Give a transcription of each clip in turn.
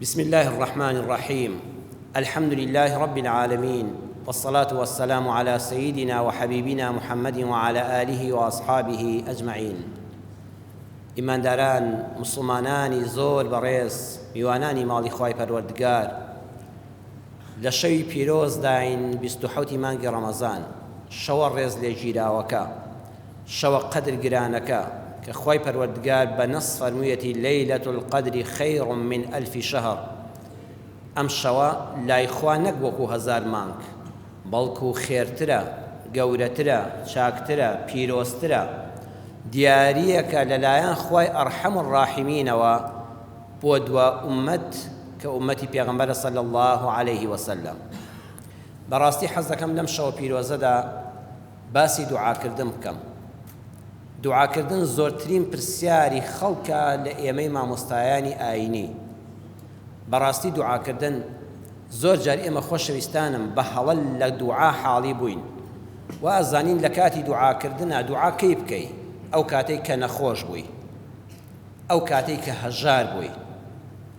بسم الله الرحمن الرحیم الحمد لله رب العالمین والصلاة والسلام علی سیدنا وحبیبنا محمد وعلی آله وأصحابه اجمعین ئیمانداران موسڵمانانی زۆر بەڕێز میوانانی ماڵی خوای پەروەردگار لە شەوی پیرۆزداین 27 مانگی ڕەمەزان شەوە ڕێز لێگیراوەکە شەوە قەدر گرانەکە کە خوای پەروەردگار بە نەص فەرموویەتی لیلە القدر خیر من الف شهر ئەم شەوە لای خوا نەک وەکو هەزار مانگ بەڵکو خێرترە گەورەترە چاکترە پیرۆزترە دیاریەکە لەلایەن خوای ئەرحەم الراحمینەوە بۆ دوا ئومەت کە ئومەتی پێغەمبەرە صلی اللە علیه وسلم بەڕاستی حەز دەکەم لەم شەوە پیرۆزەدا باسی دوعاکردن بکەم. دوعاکردن زۆرترین پرسیاری خەڵکە لە ئێمەی مامۆستایانی ئاینی. بەڕاستی دوعاکردن زۆر جار ئێمە خۆشەویستانم بە هەڵە لە دوعا حاڵی بووین. وا ئەزانین لە کاتی دوعاکردنا دوعا کەی بکەی؟ ئەو کاتەی کە نەخۆش بووی. ئەو کاتەی کە هەژار بووی،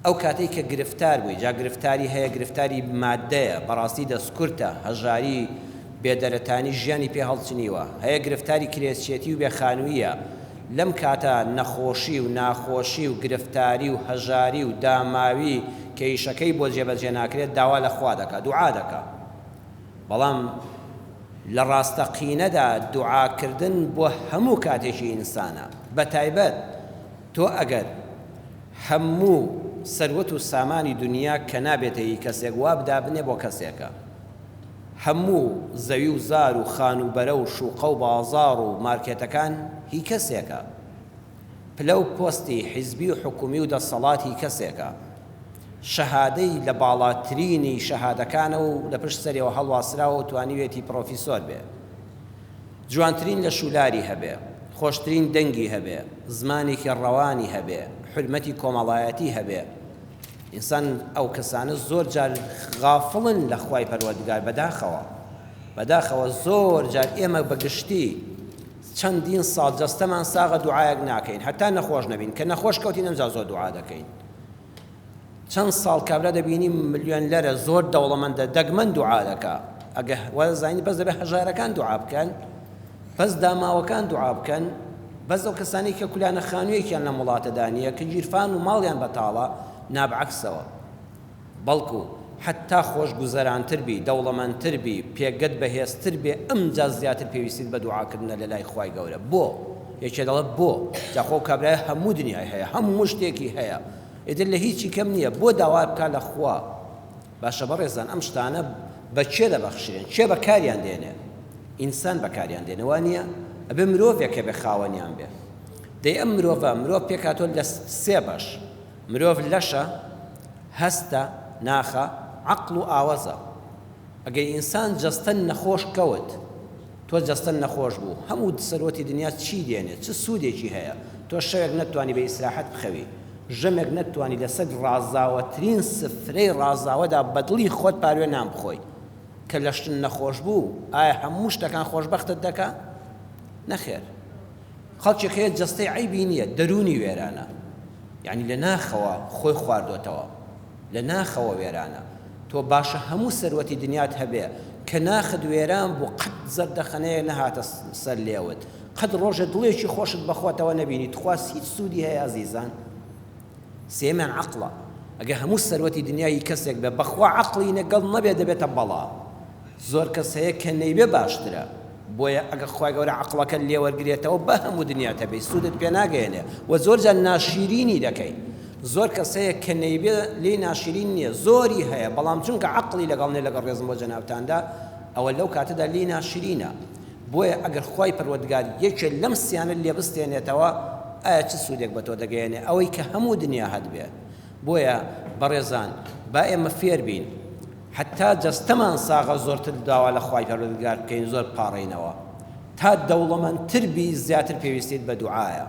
ئەو کاتەی کە گرفتار بووی، جا گرفتاری هەیە گرفتاری ماددەیە، بەڕاستی دەستکورتە، هەژاری بێ دەرەتانی ژیانی پێ هەڵچنیوە، هەیە گرفتاری کرێچیەتی و بێ خانوویە، لەم کاتە نەخۆشی و ناخۆشی و گرفتاری و هەژاری و داماوی کە ئیشەکەی بۆ جێبەجێ ناکرێت داوا لە خوا دەکا، دوعا دەکا. بەڵام لە ڕاستەقینەدا دوعاکردن بۆ هەموو کاتێکی ئینسانە، بەتایبەت تۆ ئەگەر هەموو سەروەت و سامانی دونیا کە نابێتە هی کەسێک وا بدابنێ بۆ کەسێکە، هەموو زەوی و زار و خانووبەرە و شوقە و بازاڕ و مارکێتەکان هی کەسێکە، پلە و پۆستی حیزبی و حکومی و دەسەڵات هی کەسێکە، شەهادەی لە باڵاترینی شەهادەکانە و لە پشت سەریەوە هەڵواسراوە و توانیویەتی پڕۆفیسۆر بێ. جوانترین لەش و لاری هەبێ، خۆشترین دەنگی هەبێ، زمانێکی ڕەوانی هەبێ، حورمەتی کۆمەڵایەتی هەبێ. ئینسان ئەو کەسانە زۆر جار غافڵن لە خوای پەروەردگار بەداخەوە. بەداخەوە زۆر جار ئێمە بە گشتی چەندین ساڵ جەستەمان ساغە دوعایەک ناکەین هەتا نەخۆش نەبین کە نەخۆش کەوتین ئەمجا زۆر دوعا دەکەین. چەند ساڵ کابرا دەبینی ملیۆنلەرە زۆر دەوڵەمەندە دەگمەن دوعا دەکا ئەگە وازانین بەس دەبێت هەژارەکان دوعا بکەن بەس داماوەکان دوعا بکەن بەس ئەو کەسانی کە کولانە خانوویەکیان لەم وڵاتەدا نییە کە گیرفان و ماڵیان بەتاڵە نابعەکسەوە بەڵکو حتا خۆشگوزەرانتر بی دەوڵەمەندتر بی پێگەت بەهێزتر بێ ئەمجا زیاتر پێویستیت بە دوعاکردنە لە لای خوای گەورە بۆ یەکێ دەڵێ بۆ جا خۆ کابرای هەموو دنیای هەیە هەموو شتێکی هەیە ئیتر لە هیچی کەم نییە بۆ داوا بکا لە خوا باشە بەڕێزان ئەم شتانە بە کێ دەبەخشرێن کێ بەکاریان دێنێ ئینسان بەکاریان دێنێ وا نییە ئەبێ مرۆڤێک هەبێ خاوەنیان بێ دەی ئەم مرۆڤە مرۆڤ پێکهاتووە لە سێ بەش مرۆڤ لەشە هەستە ناخە عەقڵ و ئاوەزە ئەگەر ئینسان جەستە نەخۆش کەوت تۆ جەستەت نەخۆش بوو هەموو سەروەتی دنیا چی دێنێ چ سوودێکی هەیە تۆ شەوێک نەتتوانی بە ئیسراحەت بخەوی ژەمێک نەتتوانی لەسەر ڕازاوەترین سفرەی ڕازاوەدا بە دڵی خۆت پاروێ نان بخۆی کە لەشت نەخۆش بوو ئایا هەموو شتەکان خۆشبەختت دەکا نەخێر خەڵکێک هەیە جەستەی عەیبی نییە دەروونی وێرانە یعنی لە ناخەوە خۆی خواردۆتەوە لە ناخەوە وێرانە تۆ باشە هەموو سەروەتی دنیات هەبێ کە ناخت وێران بوو قەت زەردەخەنەیەک نەهاتە سەر لێوت قەت ڕۆژێ دڵێکی خۆشت بەخۆتەوە نەبینی تخوا هیچ سوودی هەیە ئەزیزان سێیەمیان عەقڵە ئەگەر هەموو سەروەتی دنیا هی کەسێک بێ بەخوا عەقڵی نەگەڵ نەبێ دەبێتە بەڵا زۆر کەس هەیە کە نەیبێ باشترە بۆیە ئەگەر خوای گەورە عەقڵەکەت لێ وەرگرێتەوە بە هەموو دنیات هەبێ سوودت پێ ناگەیەنێ و زۆر جار ناشیرینی دەکەی زۆر کەس هەیە کە نەیبێ لێی ناشیرین نییە زۆری هەیە بەڵام چونکە عەقڵی لەگەڵ نیە لەگەڵ ڕێزم بۆ جەنابتاندا ئەوە لەو کاتەدا لێی ناشرینە بۆیە ئەگەر خوای پەروەردگار یەکێ لەم سیانە لێ بستێنێتەوە ئایا چ سوودێک بە تۆ دەگەیەنێ ئەوەی کە هەموو دنیا هەتبێ بۆیە بەڕێزان با ئێمە فێر بین حەتا جەستەمان ساغە زۆرتر داوا لە خوای پەروەردگار بکەین زۆر بپاڕێینەوە تا دەوڵەمەندتر بی زیاتر پێویستیت بە دوعایە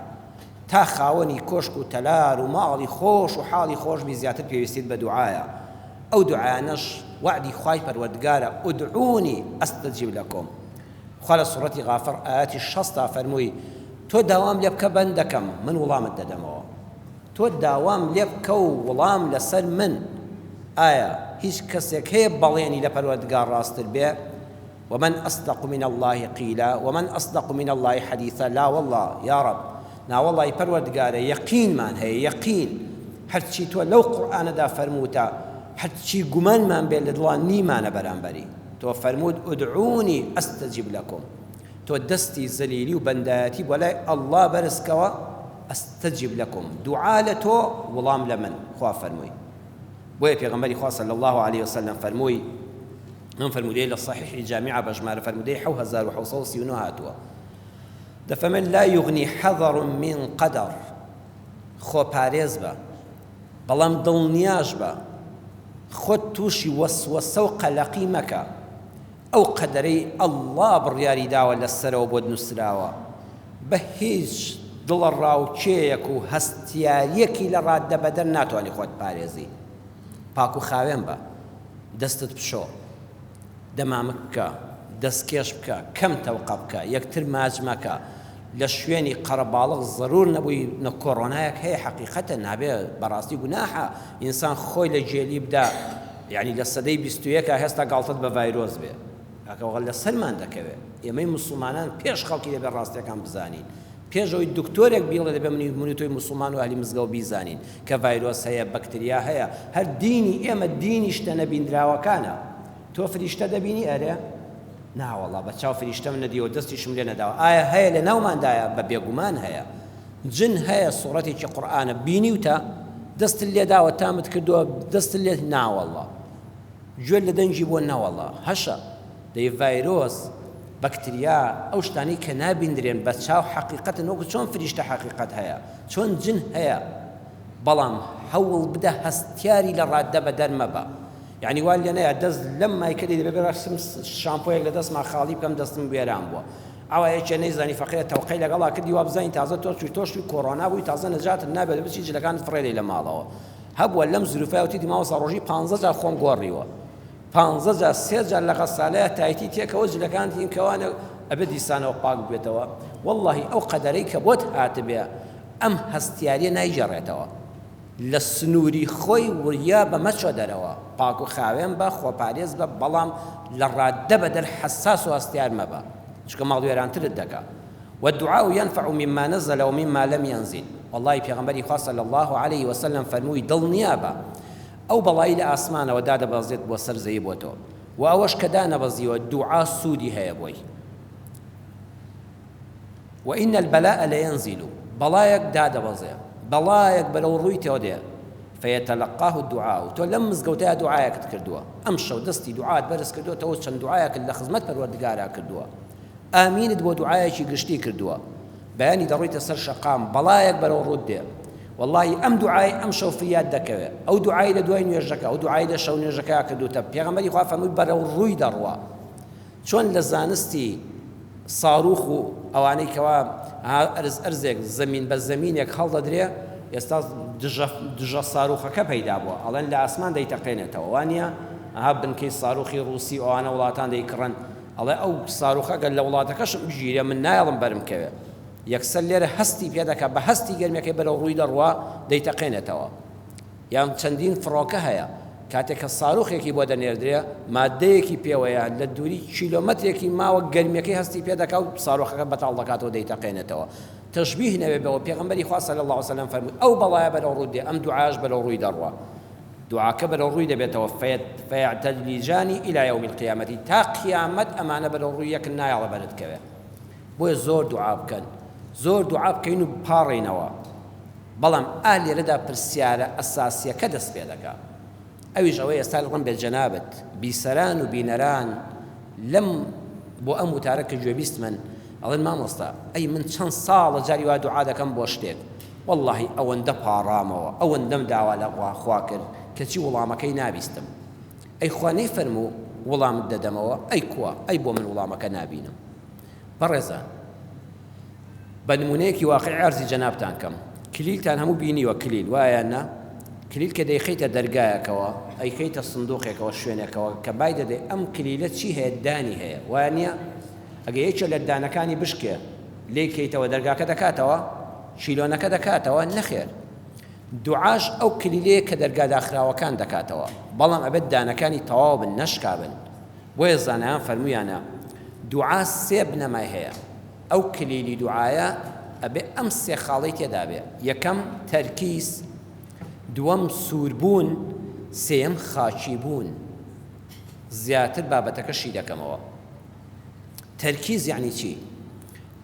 تا خاوەنی کۆشک و تەلار و ماڵی خۆش و حاڵی خۆش بی زیاتر پێویستیت بە دوعایە ئەو دوعایانەش وەعدی خوای پەروەردگارە ادعونی استجب لکم خوا لە سوڕەتی غافر ئایەتی شەستا فەرمووی تۆ داوام لێ بکە بەندەکەم من وڵامت دەدەمەوە. تۆ داوام لێ بکە و وڵام لەسەر من. ئایا هیچ کەسێک هەیە بەڵێنی لە پەروەردگار ڕاستتر بێ؟ ومن اصدق من اللە قیلا ومن اصدق من اللە حدیثا لا واللە یاڕەب ناوەڵای پەروەردگارە یەقینمان هەیە یەقین هەرچی تۆ لەو قورئانەدا فەرمووتە هەرچی گومانمان بێ لە دڵان نیمانە بەرامبەری تۆ فەرمووت ادعونی استجب لکم تۆ دەستی زەلیلی و بەندایەتی بۆ لای اللە بەرزکەوە استجب لکم دوعا لە تۆ وڵام لە من خوا فەرمووی بۆیە پێغەمبەری خوا صلی اللە علیه وسلم فەرمووی ئەم فەرموودەیە لە صحیحی جامعە بە ژمارە فەرموودەی 7739 هاتووە دەفەرمێت لا یغنی حذر من قدر خۆپارێز بە بەڵام دڵنیاش بە خۆت تووشی وەسوەسە و قەلەقی مەکە ئەو قەدەرەی اللە بڕیاری داوە لە سەرەوە بۆت نووسراوە بە هیچ دڵەڕاوکێیەک و هەستیارییەکی لە ڕاددەبەدەر ناتوانی خۆت پارێزی. پاک و خاوێن بە، دەستت بشۆ، دەمامک بکە، دەستکێش بکە، کەم تەوقە بکە، یەکتر ماچ مەکە، لە شوێنی قەرەباڵغ زەرور نەبووی نە کۆڕۆنایەک هەیە حەقیقەتە نابێ بەڕاستی گوناحە ئینسان خۆی لە گێلی بدا یعنی لە سەدەی 21 هێستا گاڵتەت بە ڤایرۆس بێ کاکە وەڵا لەسەرمان دەکەوێ ئێمەی موسڵمانان پێش خەڵکی دەبێ ڕاستیەکان بزانین پێش ئەوەی دکتۆرێک بیڵێ دەبێ منی من و تۆی موسڵمان و ئەهلی مزگەوت بیزانین کە ڤایرۆس هەیە بەکتریا هەیە هەر دینی ئێمە دینی شتە نەبیندراوەکانە تۆ فریشتە دەبینی ئەرێ ناوەڵا بە چاو فریشتەم نەدیوە دەستیشم لێ نەداوە ئایا هەیە لە ناوماندایە بە بێگومان هەیە جن هەیە سوڕەتێکی قورئانە بینیوتە دەستت لێداوە تامت کردووە دەستت لێ ناوەڵا گوێت لە دەنگی بووە نەوەڵا هەشە دەی ڤایرۆس بەکتریا ئەو شتانەی کە نابیندرێن بە چاو حەقیقەتن وەکو چۆن فریشتە حەقیقەت هەیە چۆن جن هەیە بەڵام هەوڵ بدە هەستیاری لە ڕاددە بەدەر مەبە یعنی وا لێ نەیە دەست لەم مایکە دەی دەبێ بەسم شامپۆیەک لە دەستما خاڵی بکەم دەستم وێران بووە ئەوە یەکێ نەیزانی فەقیرە تەوقەی لەگەڵا کردی وابزانی تازە تۆ چووی تۆش توی کۆرۆنا بووی تازە نەجاتت نابێت بچی جلەکانت فڕێ دەی لە ماڵەوە هەبووە لەم زروفە وتیتی مامۆستا ڕۆژی پانزە جار خۆم گۆڕیوە پانزە جار سێ جار لە غەسالەیە تایتی تێکەوە جلەکان تین کەوانە ئەبێ دیسانەوە پاک بێتەوە واللهی ئەو قەدەرەی کە بۆت هاتبێ ئەم هەستیاریە نایگەڕێتەوە لە سنووری خۆی وریا بە مەچۆ دەرەوە پاک و خاوێن بە خۆپارێز بە بەڵام لە ڕاددە بەدەر حەساس و هەستیار مەبە چونکە ماڵوێرانترت دەکا والدعاء ينفع مما نزل ومما لم ينزل وەڵڵاهی پێغەمبەری خوا صلی اللە علیه وسلم فەرمووی دڵنیابە ئەو بەڵای لە ئاسمانەوە دادەبەزێت بۆ سەر زەوی بۆ تۆ و ئەوەش کە دانەبەزیوە دوعا سوودی هەیە بۆی وإن البلاء لينزل بەڵایەک دادەبەزێ بەڵایەک بەرەو ڕووی تۆ دێ فيتلقاه الدعاء تۆ لەم مزگەوتەیا دوعایەکت کردووە ئەم شەو دەستی دوعات بەرز کردووەتەوە چەند دوعایەکت لە خزمەت پەروەردگارا کردووە ئامینت بۆ دوعایەکی گشتی کردووە بەیانی دەڕۆیتە سەر شەقام بەڵایەک بەرەو ڕووت دێ وەڵاهی ئەم دوعای ئەم شەو فریات دەکەوێ ئەو دوعای لە دوای نوێژەکە ئەو دوعای لە شەو نوێژەکە کردوتە پێغەمبەری خوا فەرمووی بەرەو ڕووی دەڕوا چۆن لە زانستی ساروخ و ئەوانەی کەوا ئەرز ئەرزێک زەمین بە زەمینێک هەڵدەدرێ ئێستا دژە دژە ساروخەکە پەیدا بووە ئەڵێن لە ئاسمان دەیتەقێنێتەوە وانە ئەها بنکەی ساروخی ڕوسی ئەوانە وڵاتان دەیکڕن ئەڵێ ئەو ساروخە گەر لە وڵاتەکەشم بگیرێ من نایەڵم بەرم کەوێ. یەکسەر لێرە هەستی پێ دەکا بە هەستی گەرمیەکەی بەرەو ڕووی دەڕوا دەیتەقێنێتەوە. یان چەندین فڕۆکە هەیە کاتێک کە ساروخێکی بۆ دەنێردرێ مادەیەکی پێوەیە لە دووری کیلۆمەترێکی ماوە گەرمیەکەی هەستی پێ دەکا و ساروخەکە بەتاڵ دەکاتەوە دەیتەقێنێتەوە. تەشبیه نەبێ بەوە پێغەمبەری خوا صلی اللە علیە وسلم فەرمووی ئەو بەڵایە بەرەو ڕووت دێ ئەم دوعاش بەرەو ڕووی دەڕوا. دوعاکە بەرەو ڕووی دەبێتەوە فیعتدلیجانی الی یوم القیامە تا قیامەت ئەمانە بەرەو ڕووی یەکن نایەڵە بەرت کەوێ بۆیە زۆر دوعا بکەن زۆر دوعا بکەین و بپاڕێینەوە بەڵام ئا لێرەدا پرسیارە ئەساسیەکە دەست پێ دەکا ئەویش ئەوەی ئێستا ڕم بێت جەنابت بیسەران و بینەران لەم بۆ ئەم وتارە کە گوێبیستمن ئەڵێن مامۆستا ئەی من چەند ساڵە جاری وا دوعا دەکەم بۆ شتێک وەڵاهی ئەوەندە پاڕامەوە ئەوەندەم داوا لە خوا کرد کەچی وڵامەکەی نابیستم ئەی خوا نەیفەرموو وڵامت دەدەمەوە ئەی کوا ئەی بۆ من وڵامەکە نابینم بەڕێزان بە نمونەیەکی واقعی عەرزی جەنابتان کەم کلیلتان هەموو بینیوە کلیل وایە یان نا کلیل کە دەیخەیتە دەرگایەکەوە ئەیخەیتە سندوقێکەوە شوێنێکەوە کە بای دەدەی ئەم کلیلە چی هەیە دانی هەیە وایە نییە ئەگە یەکێ لە دانەکانی بشکێ لێی کەیتەوە دەرگاکە دەکاتەوە؟ کیلۆنەکە دەکاتەوە؟ نەخێر. دوعاش ئەو کلیلەیە کە دەرگا داخراوەکان دەکاتەوە، بەڵام ئەبێت دانەکانی تەواو بن نەشکابن، بۆیە زانایان فەرموویانە دوعا سێ بنەمای هەیە، ئەو کلیلی دوعایە ئەبێ ئەم سێ خاڵەی تێدابێ، یەکەم تەرکیز، دووەم سووربوون، سێیەم خاکی بوون. زیاتر بابەتەکە شی دەکەمەوە. تەرکیز یەعنی چی؟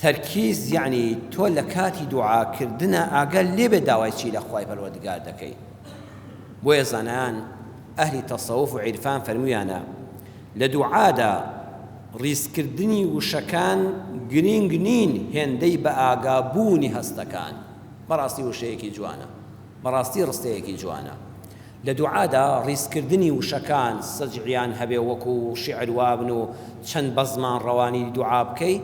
تەرکیز یەعنی تۆ لە کاتی دوعا کردنا ئاگات لێبێ داوای چی لە خوای پەروەردگار دەکەی. بۆیە زانایان ئەهلی تەسەوف و عیرفان فەرموویانە لە دوعادا ڕیزکردنی وشەکان گرینگ نین هێندەی بە ئاگا بوونی هەستەکان. بەڕاستی وشەیەکی جوانە. بەڕاستی ڕستەیەکی جوانە. لە دوعادا ڕیزکردنی وشەکان سەجعیان هەبێ وەکو شیعر وابن و چەند بەزمان ڕەوانی دوعا بکەی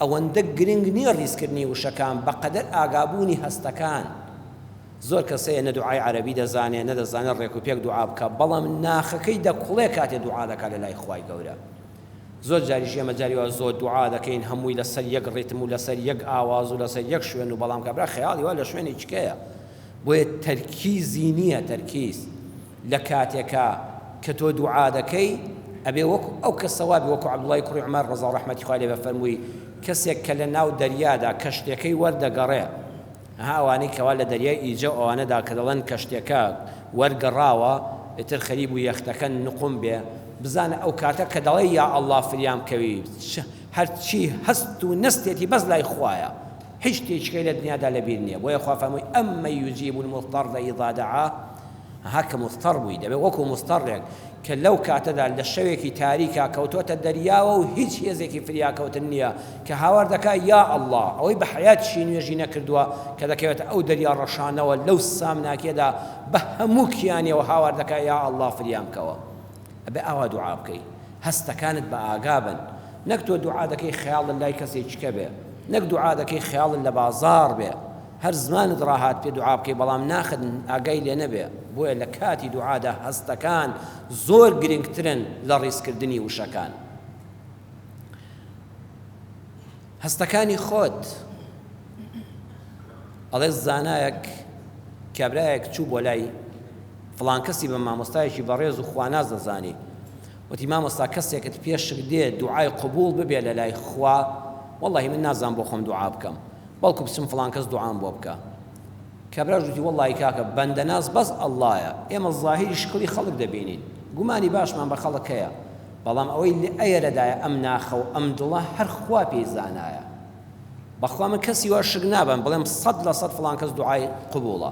ئەوەندە گرنگ نیە ڕیزکردنی وشەکان بەقەدەر ئاگابوونی هەستەکان زۆر کەس هەیە نە دوعای عەرەبی دەزانێ نە دەزانێ ڕێک و پێک دوعا بکا بەڵام ناخەکەی دەکوڵێ کاتێ دوعا دەکا لەلای خوای گەورە زۆر جاریش ئێمە جاری وا زۆر دوعا دەکەین هەمووی لەسەر یەک ڕیتم و لەسەر یەک ئاواز و لەسەر یەک شوێن و بەڵام کابرا خەیاڵی وا لە شوێنێکی کەیە بۆیە تەرکیزی نییە تەرکیز لە کاتێکا کە تۆ دوعا دەکەی ئەبێ وەکو ئەو کەسە وابی وەکو عەبدوڵای کوڕی عومەر ڕەزا و ڕەحمەتی خوای لێ بێ فەرمووی کەسێک کە لە ناو دەریادا کەشتیەکەی وەردەگەڕێ ها ئەوانەی کەوا لە دەریای ئیجە و ئەوانەدا کە دەڵێن کەشتیەکە وەرگەڕاوە ئیتر خەریک بوو یەختەکە نقوم بێ بزانە ئەو کاتە کە دەڵێ یا ئەڵڵا فریام کەوی هەرچی هەست و نەستێتی بەس لای خوایە هیچ شتێکیکەی لە دنیادا لەبیر نییە بۆیە خوا فەرمووی ئەمە یجیب المضطر اذا دعاه ها کە مضطر بووی دەبێت وەکو مضطرێک کە لەو کاتەدا لە شەوێکی تاریکا کەوتۆتە دەریاوە و هیچ هێزێکی فریاکەوتن نییە کە هاوار دەکا یا ئەڵڵا ئەوەی بە حەیاتیشی نوێژی نەکردووە کە دەکەوێتە ئەو دەریا ڕەشانەوە لەو سامناکیەدا بە هەموو کیانیەوە هاوار دەکا یا ئەڵڵا فریام کەوە ئەبێ ئاوا دوعا بکەی هەستەکانت بە ئاگا بن نەک تۆ دوعا دەکەی خەیاڵت لای کەسێکی کە بێ نەک دوعا دەکەی خەیاڵت لە بازاڕ بێ هەر زمانت ڕاهات پێ دوعا بکەی بەڵام ناخت ئاگای لێ نەبێ بۆیە لە کاتی دوعادا هەستەکان زۆر گرنگترن لە ڕیزکردنی وشەکان هەستەکانی خۆت ئەڵێ زانایەک کابرایەک چوو بۆ لای فڵان کەسی بە مامۆستایەکی بەڕێز و خواناس دەزانی وتی مامۆستا کەسێکت پێشک دێ دوعای قبوڵ ببێ لە لای خوا وەڵاهی من نازانم بۆ خۆم دوعا بکەم بەڵکو بچم فڵان کەس دوعام بۆ بکا کابراش وتی وەڵاهی کاکە بەندەناس بەس ئەڵڵایە ئێمە زاهیری شکڵی خەڵک دەبینین گومانی باشمان بە خەڵک هەیە بەڵام ئەوەی لە ئەیەرەدایە ئەم ناخە و ئەم دڵە هەر خوا پێی زانایە بەخوا من کەسی وا شک نابەم بڵێم 100% فڵان کەس دوعای قبوڵە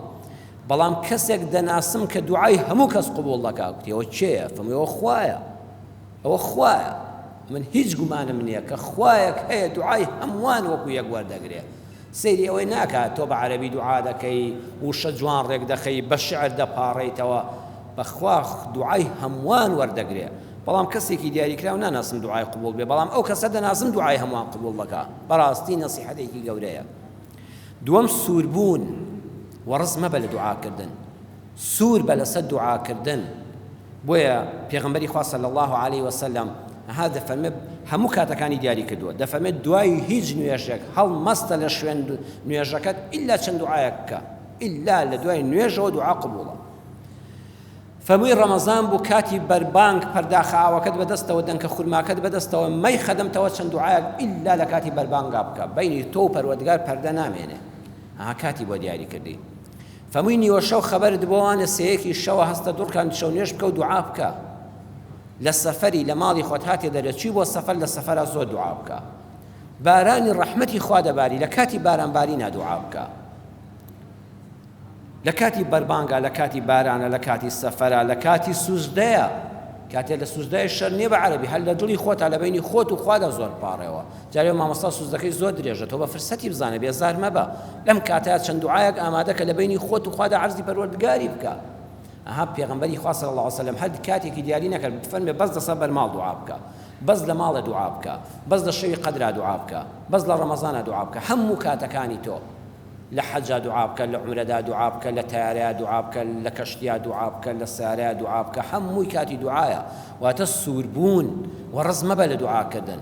بەڵام کەسێک دەناسم کە دوعای هەموو کەس قبوڵ دەکا گوتی ئەوە کێیە فەرمووی ئەوە خوایە ئەوە خوایە من هیچ گومانم نییە کە خوایەک هەیە دوعای هەمووان وەکو یەک وەردەگرێ سەیری ئەوەی ناکات تۆ بە عەرەبی دوعا دەکەی وشە جوان ڕێک دەخەی بە شعر دەپاڕێیتەوە بەخوا دوعای هەمووان وەردەگرێ بەڵام کەسێکی دیاریکراو ناناسم دوعای قبوڵ بێ بەڵام ئەو کەسە دەناسم دوعای هەمووان قبوڵ دەکا بەڕاستی نەسیحەتێکی گەورەیە دووەم سووربوون، وەڕس مەبە لە دوعاکردن، سوور بە لەسەر دوعاکردن، بۆیە پێغەمبەری خوا صلی اللە علیه وسلم ها دەفەرمێ هەموو کاتەکانی دیاری کردووە، دەفەرمێ دوای هیچ نوێژێک هەڵمەستە لە شوێن نوێژەکەت ئیلا چەند دوعایەک بکە، ئیلا لە دوای نوێژەوە دوعا قبوڵە. فەرمووی ڕەمەزان بوو کاتی بەربانگ پەرداخە ئاوەکەت بەدەستەوە دەنکە خورماکەت بەدەستەوە مەی خەدەمتەوە چەند دوعایەک ئیلا لە کاتی بەربانگا بکە بەینی تۆ و پەروەردگار پەردە نامێنێ ها کاتی بۆ دیاری کردی فەرمووی نیوە شەو خەبەرت بۆوان لە سێیەکی شەوە هەستە دوڕکان شەو نوێژ بکە و دوعا بکە لە سەفەری لە ماڵی خۆت هاتێ دەرێ چووی بۆ سەفەر لە سەفەرا زۆر دوعا بکە بارانی ڕەحمەتی خوا دەباری لە کاتی بارانبارینا دوعا بکە لە کاتی بەربانگا، لە کاتی بارانە، لە کاتی سەفەرا، لە کاتی سوجدەیە، کاتێ لە سوجدەیە شەر نییە بە عەرەبی، هەر لە دڵی خۆتا لە بەینی خۆت و خوادا زۆر بپاڕێوە. جارێ مامۆستا سوجدەکەی زۆر درێژە، تۆ بە فرسەتی بزانە، بێزار مەبە. لەم کاتەیا چەند دوعایەک ئامادە کە لە بەینی خۆت و خوادا عەرزی پەروەردگاری بکە. ئەها پێغەمبەری خوا صلی اللە علیە وسلم هەر کاتێکی دیاری نەکرد، بفەرمێ بەس لەسەر بەرماڵ دوعا بکە، بەس لە ماڵێ دوعا بکە، بەس لە شەوی قەدرا دوعا بکە، بەس لە ڕەمەزانا دوعا بکە، هەموو کاتەکانی تۆ. لە حەجا دوعا بکە، لە عومرەدا دوعا بکە، لە تەیارەیا دوعا بکە، لە کەشتیا دوعا بکە، لە سەیارەیا دوعا بکە، هەمووی کاتی دوعایە، واتە سووربوون، وەڕز مەبە لە دوعا کردن.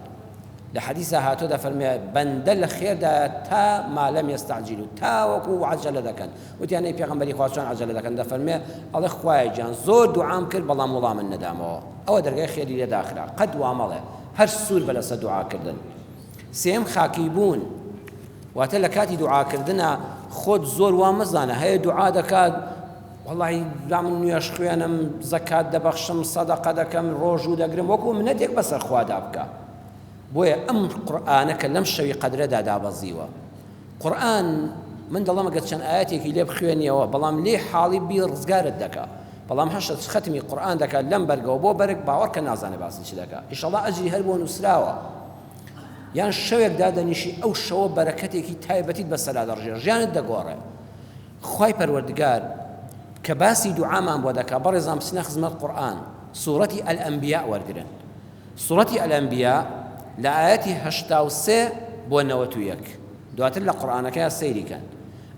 لە حەدیسا هاتووە دەفەرموێ، بەندە لە خێردایە تا ما لم یستعجلوا، تاوەکو عەجەلە دەکەن. وتیان ئەی پێغەمبەری خوا چۆن عەجەلە دەکەن؟ دەفەرموێ، ئەڵێ خوایە گیان زۆر دوعام کرد بەڵام وەڵامت نەدامەوە. ئەوە دەرگای خێری لێ داخرا. قەت وا مەڵێ. هەر سوور بە لەسەر دوعاکردن. سێیەم خاکی بوون. واتە لە کاتی دوعاکردنا خۆت زۆر وا مەزانە هەیە دوعا دەکات وەڵی با من نوێژ خوێنم زەکات دەبەخشم سەدەقە دەکەم ڕۆژوو دەگرم وەکو منەتێک بەسەر خوادا بکە بۆیە ئەم قورئانە کە لەم شەوی قەدرەدا دابەزیوە قورئان من دەڵێم ئەگەر چەند ئاەتێکی لێ بخوێنیەوە بەڵام لێ حاڵی بی ڕزگارت دەکا بەڵام هەشت خەتمی قورئان دەکات لەم بەرگەوە بۆ بەرگ باوەڕ کە نازانێ باسی چ دەکا ئیشەڵا ئەجری هەر بۆ نووسراوە یان شەوێک دادەنیشی ئەو شەوە بەرەکەتێکی تایبەتیت بەسەرا دەڕژێ ژیانت دەگۆڕێ خوای پەروەردگار کە باسی دوعامان بۆ دەکا بەڕێزان بچنە خزمەت قورئان سوڕەتی الانبیاء وەرگرن سوڕەتی الانبیاء لە ئایەتی 83 بۆ 91 دواتر لە قورئانەکەیا سەیری کەن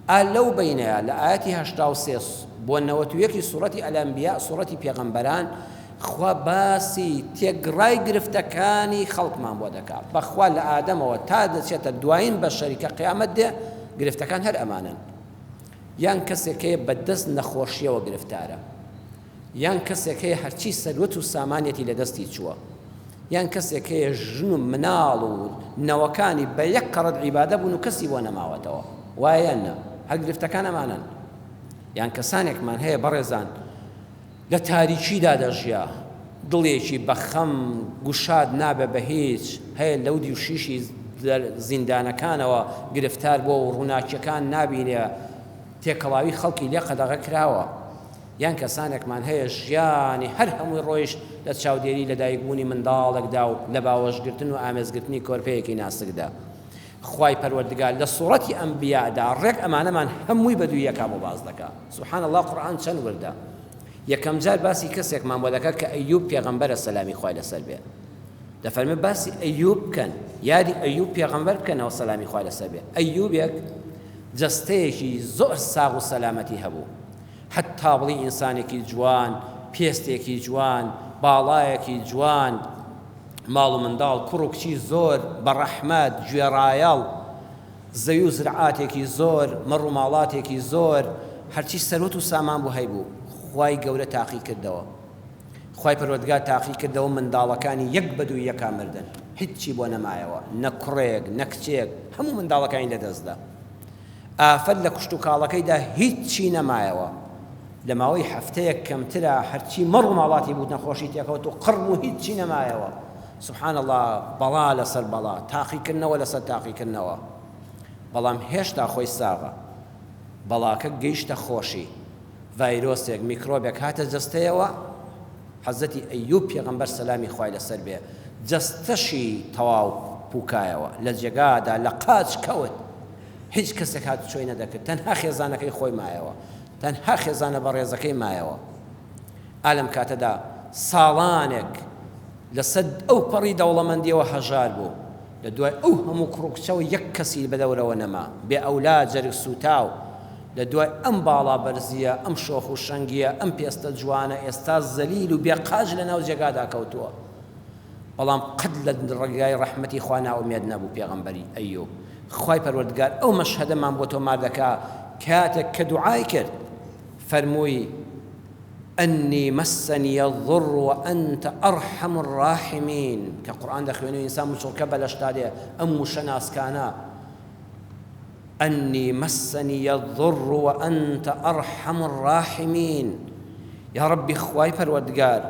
ئا لەو بەینەیا لە ئایەتی 83 بۆ 91 سوڕەتی الانبیاء سوڕەتی پێغەمبەران خوا باسی تێگڕای گرفتەکانی خەڵکمان بۆ دەکا بەخوا لە ئادەمەوە تا دەچێتە دوایین بەشەری کە قیامەت دێ گرفتەکان هەر ئەمانەن یان کەسێک هەیە بە دەست نەخۆشیەوە گرفتارە یان کەسێک هەیە هەرچی سەروەت و سامانیەتی لە دەستی چووە یان کەسێک هەیە ژن و مناڵ و نەوەکانی بە یەک قەڕەت عیبادە بوون و کەسی بۆ نەماوەتەوە وایە یان نا هەر گرفتەکان ئەمانەن یان کەسانێکمان هەیە بەڕێزان لە تاریکیدا دەژیا، دڵێکی بە خەم گوشاد نابێ بە هیچ، هەیە لەو دیو شیشی زیندانەکانەوە گرفتار بووە و ڕووناکییەکان نابینێ، تێکەڵاوی خەڵکی لێ قەدەغە کراوە. یان کەسانێکمان هەیە ژیانی هەر هەمووی ڕۆیشت لە چاودێری لەدایکبوونی منداڵێکدا و لە باوەشگرتن و ئامێزگرتنی کۆرپەیەکی ناسکدا. خوای پەروەردگار لە سوڕەتی ئەنبیادا ڕێک ئەمانەمان هەمووی بە دووی یەکا بۆ باس دەکا. سبحان اللە قورئان چەند وردە. یەکەم جار باسی کەسێکمان بۆ دەکات کە ئەیوب پێغەمبەرە سەلامی خوای لەسەر بێ. دەفەرمێ باسی ئەیوب بکەن، یادی ئەیوب پێغەمبەر بکەنەوە سەلامی خوای لەسەر بێ. ئەیوبێک جەستەیەکی زۆر ساغ و سەلامەتی هەبوو. حەتا بڵی ئینسانێکی جوان، پێستێکی جوان، باڵایەکی جوان، ماڵ و منداڵ، کوڕ و کچی زۆر، بەڕەحمەت، گوێڕایەڵ، زەوی و زرعاتێکی زۆر، مەڕ و ماڵاتێکی زۆر، هەرچی سەروەت و سامان بوو هەیبوو، خوای گەورە تاقی کردەوە. خوای پەروەردگار تاقی کردەوە منداڵەکانی یەک بەدووی یەکا مردن، هیچی بۆ نەمایەوە، نە کوڕێک، نە کچێک، هەموو منداڵەکانی لەدەستدا. ئافەت لە کشتوکاڵەکەیدا هیچی نەمایەوە. لە ماوەی هەفتەیەک کەمترا هەرچی مەڕ و ماڵاتی بوو نەخۆشی تێکەوت و قڕ بوو هیچی نەمایەوە. سبحان اللە بەڵا لەسەر بەڵا، تاقیکردنەوە لەسەر تاقیکردنەوە. بەڵام هێشتا خۆی ساغە. بەڵاکە گەیشتە خۆشی. ڤایرۆسێک، میکرۆبێک هاتە جەستەیەوە، حەزرەتی ئەیوب پێغەمبەر سەلامی خوای لەسەر بێ جەستەشی تەواو پوکایەوە لە جێگادا لە قاچ کەوت هیچ کەسێک هاتوچۆی نەدەکرد تەنها خێزانەکەی خۆی مایەوە تەنها خێزانە بەڕێزەکەی مایەوە ئا لەم کاتەدا ساڵانێک لەسەر ئەو پەڕی دەوڵەمەندیەوە هەژار بوو لە دوای ئەو هەموو کوڕ و کچەوە یەک کەسی بەدەورەوە نەما، بێ ئەولاد، جەرگ سووتاو. لە دوای ئەم باڵا بەرزییە، ئەم شۆخ و شەنگییە، ئەم پێستە جوانە، ئێستا زەلیل و بێ قاچ لە ناو جێگادا کەوتووە. بەڵام قەت لە ڕێگای ڕەحمەتی خوا نائومێد نەبوو پێغەمبەری ئەیوب. خوای پەروەردگار ئەو مەشهەدەمان بۆ تۆمار دەکا کاتێک کە دوعای کرد فەرمووی، انی مسنی الضر وانت ارحم الراحمین کە قورئان دەخوێنی و ئینسان مچڵکە بە لەشتا دێ ئەم وشە ناسکانە انی مسنی الضر وانت ارحم الراحمین یا ربی خوای پەروەردگار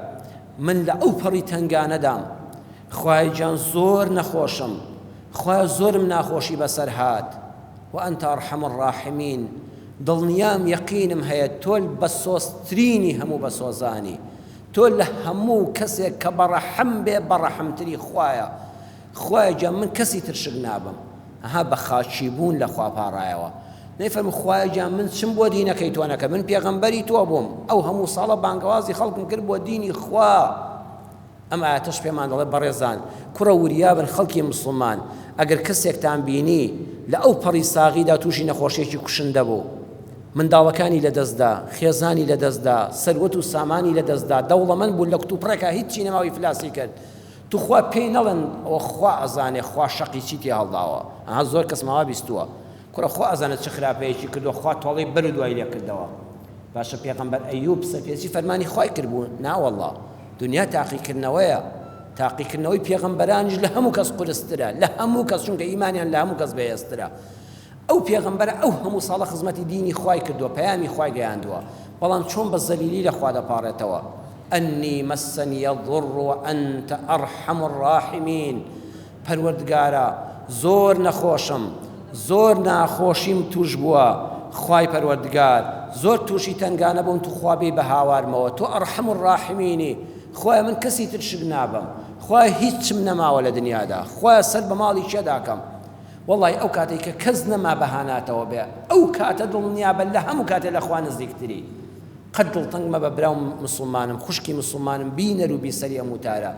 من لە ئەو پەڕی تەنگانەدام خوای گیان زۆر نەخۆشم خوایە زۆرم ناخۆشی بەسەر هات وانت ارحم الراحمین دڵنیام یەقینم هەیە تۆ بەسۆزترینی هەموو بەسۆزانی تۆ لە هەموو کەسێک کە بەڕەحم بێ بەڕەحمتری خوایە خوایە گیان من کەسی تر شک نابەم ئەها بە خاکی بوون لە خوا پاڕایەوە نەیفەرموو خوایە گیان من چم بۆ دینەکەی تۆ نەکرد من پێغەمبەری تۆ بووم ئەو هەموو ساڵە بانگەوازی خەڵکم کرد بۆ دینی خوا ئەم ئایەتەش پێمان دەڵێ بەڕێزان کوڕە وریابن خەڵکی مسوڵمان ئەگەر کەسێکتان بینی لە ئەو پەڕی ساغیدا تووشی نەخۆشیەکی کوشندە بوو منداڵەکانی لەدەستدا خێزانی لەدەستدا سەروەت و سامانی لەدەستدا دەوڵەمەند بوو لە کتوپڕێکا هیچی نەماوی فلاسی کرد. توخوا پێی نەڵێن ئەوە خوا ئەزانێ خوا شەقی چی تێ هەڵداوە ئەها زۆر کەس ماوا بیستووە کوڕە خوا ئەزانێ چ خراپەیەکی کردووە خوا تۆڵەی بەر و دوای لێ کردەوە باشە پێغەمبەر ئەیوب سەرپێچی فەرمانی خوای کردبوو ناوەڵا دنیا تاقیکردنەوەیە تاقیکردنەوەی پێغەمبەرانیش لە هەموو کەس قورسترە لە هەموو کەس چونکە ئیمانیان لە هەموو کەس بەهێزترە ئەو پێغەمبەرە ئەو هەموو ساڵە خزمەتی دینی خوای کردووە، پەیامی خوای گەیاندووە، بەڵام چۆن بە زەلیلی لە خوا دەپاڕێتەوە، انی مسنی الضر وانت ارحم الراحمین، پەروەردگارا زۆر نەخۆشم، زۆر ناخۆشیم تووش بووە، خوای پەروەردگار زۆر تووشی تەنگانە بووم توخوا بێی بە هاوارمەوە، تۆ ارحم الراحمینی، خوایە من کەسی تر شک نابەم، خوایە هیچم نەماوە لە دنیادا، خوایە سەر بە ماڵی کێ داکەم، وەڵای ئەو کاتەی کە کەس نەما بە هاناتەوە بێ ئەو کاتە دڵنیابە لە هەموو کاتێ لە خوا نزیکتری قەت دڵتەنگ مەبە براو مسوڵمانم خوشکی مسوڵمانم بینەر و بیسەری ئەم وتارە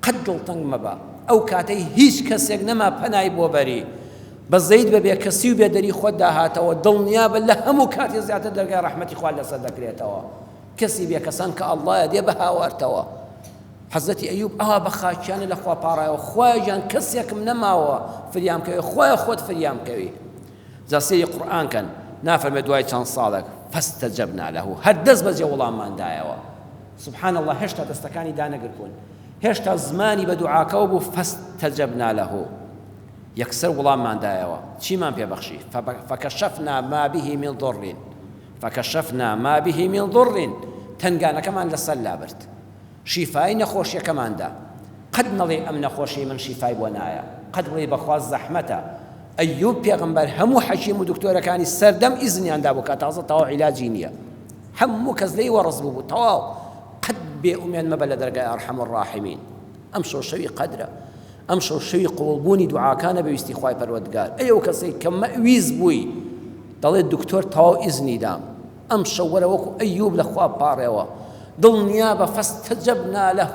قەت دڵتەنگ مەبە ئەو کاتەی هیچ کەسێک نەما پەنای بۆ بەری بەزەیت بە بێکەسی و بێدەری خۆت داهاتەوە دڵنیابە لە هەموو کاتێ زیاتر دەرگای ڕەحمەتی خوا لەسەر دەکرێتەوە کەسی بێکەسان کە ئەڵڵایە دێ بە هاوارتەوە حەزرەتی ئەیوب ئاوا بە خاکیانە لە خوا پاڕایەوە، خوایە گیان کەسێکم نەماوە فریام کەوێ، خوایە خۆت فریام کەوی. جا سەیری قورئان کەن، نافەرمێ دوای چەند ساڵێک، فاستجبنا له، هەر دەست بەجێ وڵاممان دایەوە. سبحان اللە هێشتا دەستەکانی دانەگرتبوون، هێشتا زمانی بە دوعاکەوە بوو، فاستجبنا له، یەکسەر وڵاممان دایەوە. چیمان پێ بەخشی؟ فکشفنا ما به من ضر، فکشفنا ما به من ضر، تەنگانەکەمان لەسەر لابرد. شیفای نەخۆشیەکەمان دا قەت نەڵێی ئەم نەخۆشیەی من شیفای بۆ نایە قەت بڵێی بەخوا زەحمەتە ئەیوب پێغەمبەر هەموو حەکیم و دکتۆرەکانی سەردەم ئیزنیان دابوو کە تازە تەواو عیلاجی نییە هەموو کەس لێی وەڕس بوو تەواو قەت بێ ئومێد مەبە لە دەرگای ئەرحەم الراحمین ئەم شەو شەوی قەدرە ئەم شەو شەوی قبوڵبوونی دوعاکانە بە ویستی خوای پەروەردگار ئەی ئەو کەسەی کە مەویز بووی دەڵێت دکتۆر تەواو ئیزنی دام ئەمشەو وەرە وەکو ئەیوب لە خوا بپاڕێوە دڵنیابە فاستجبنا له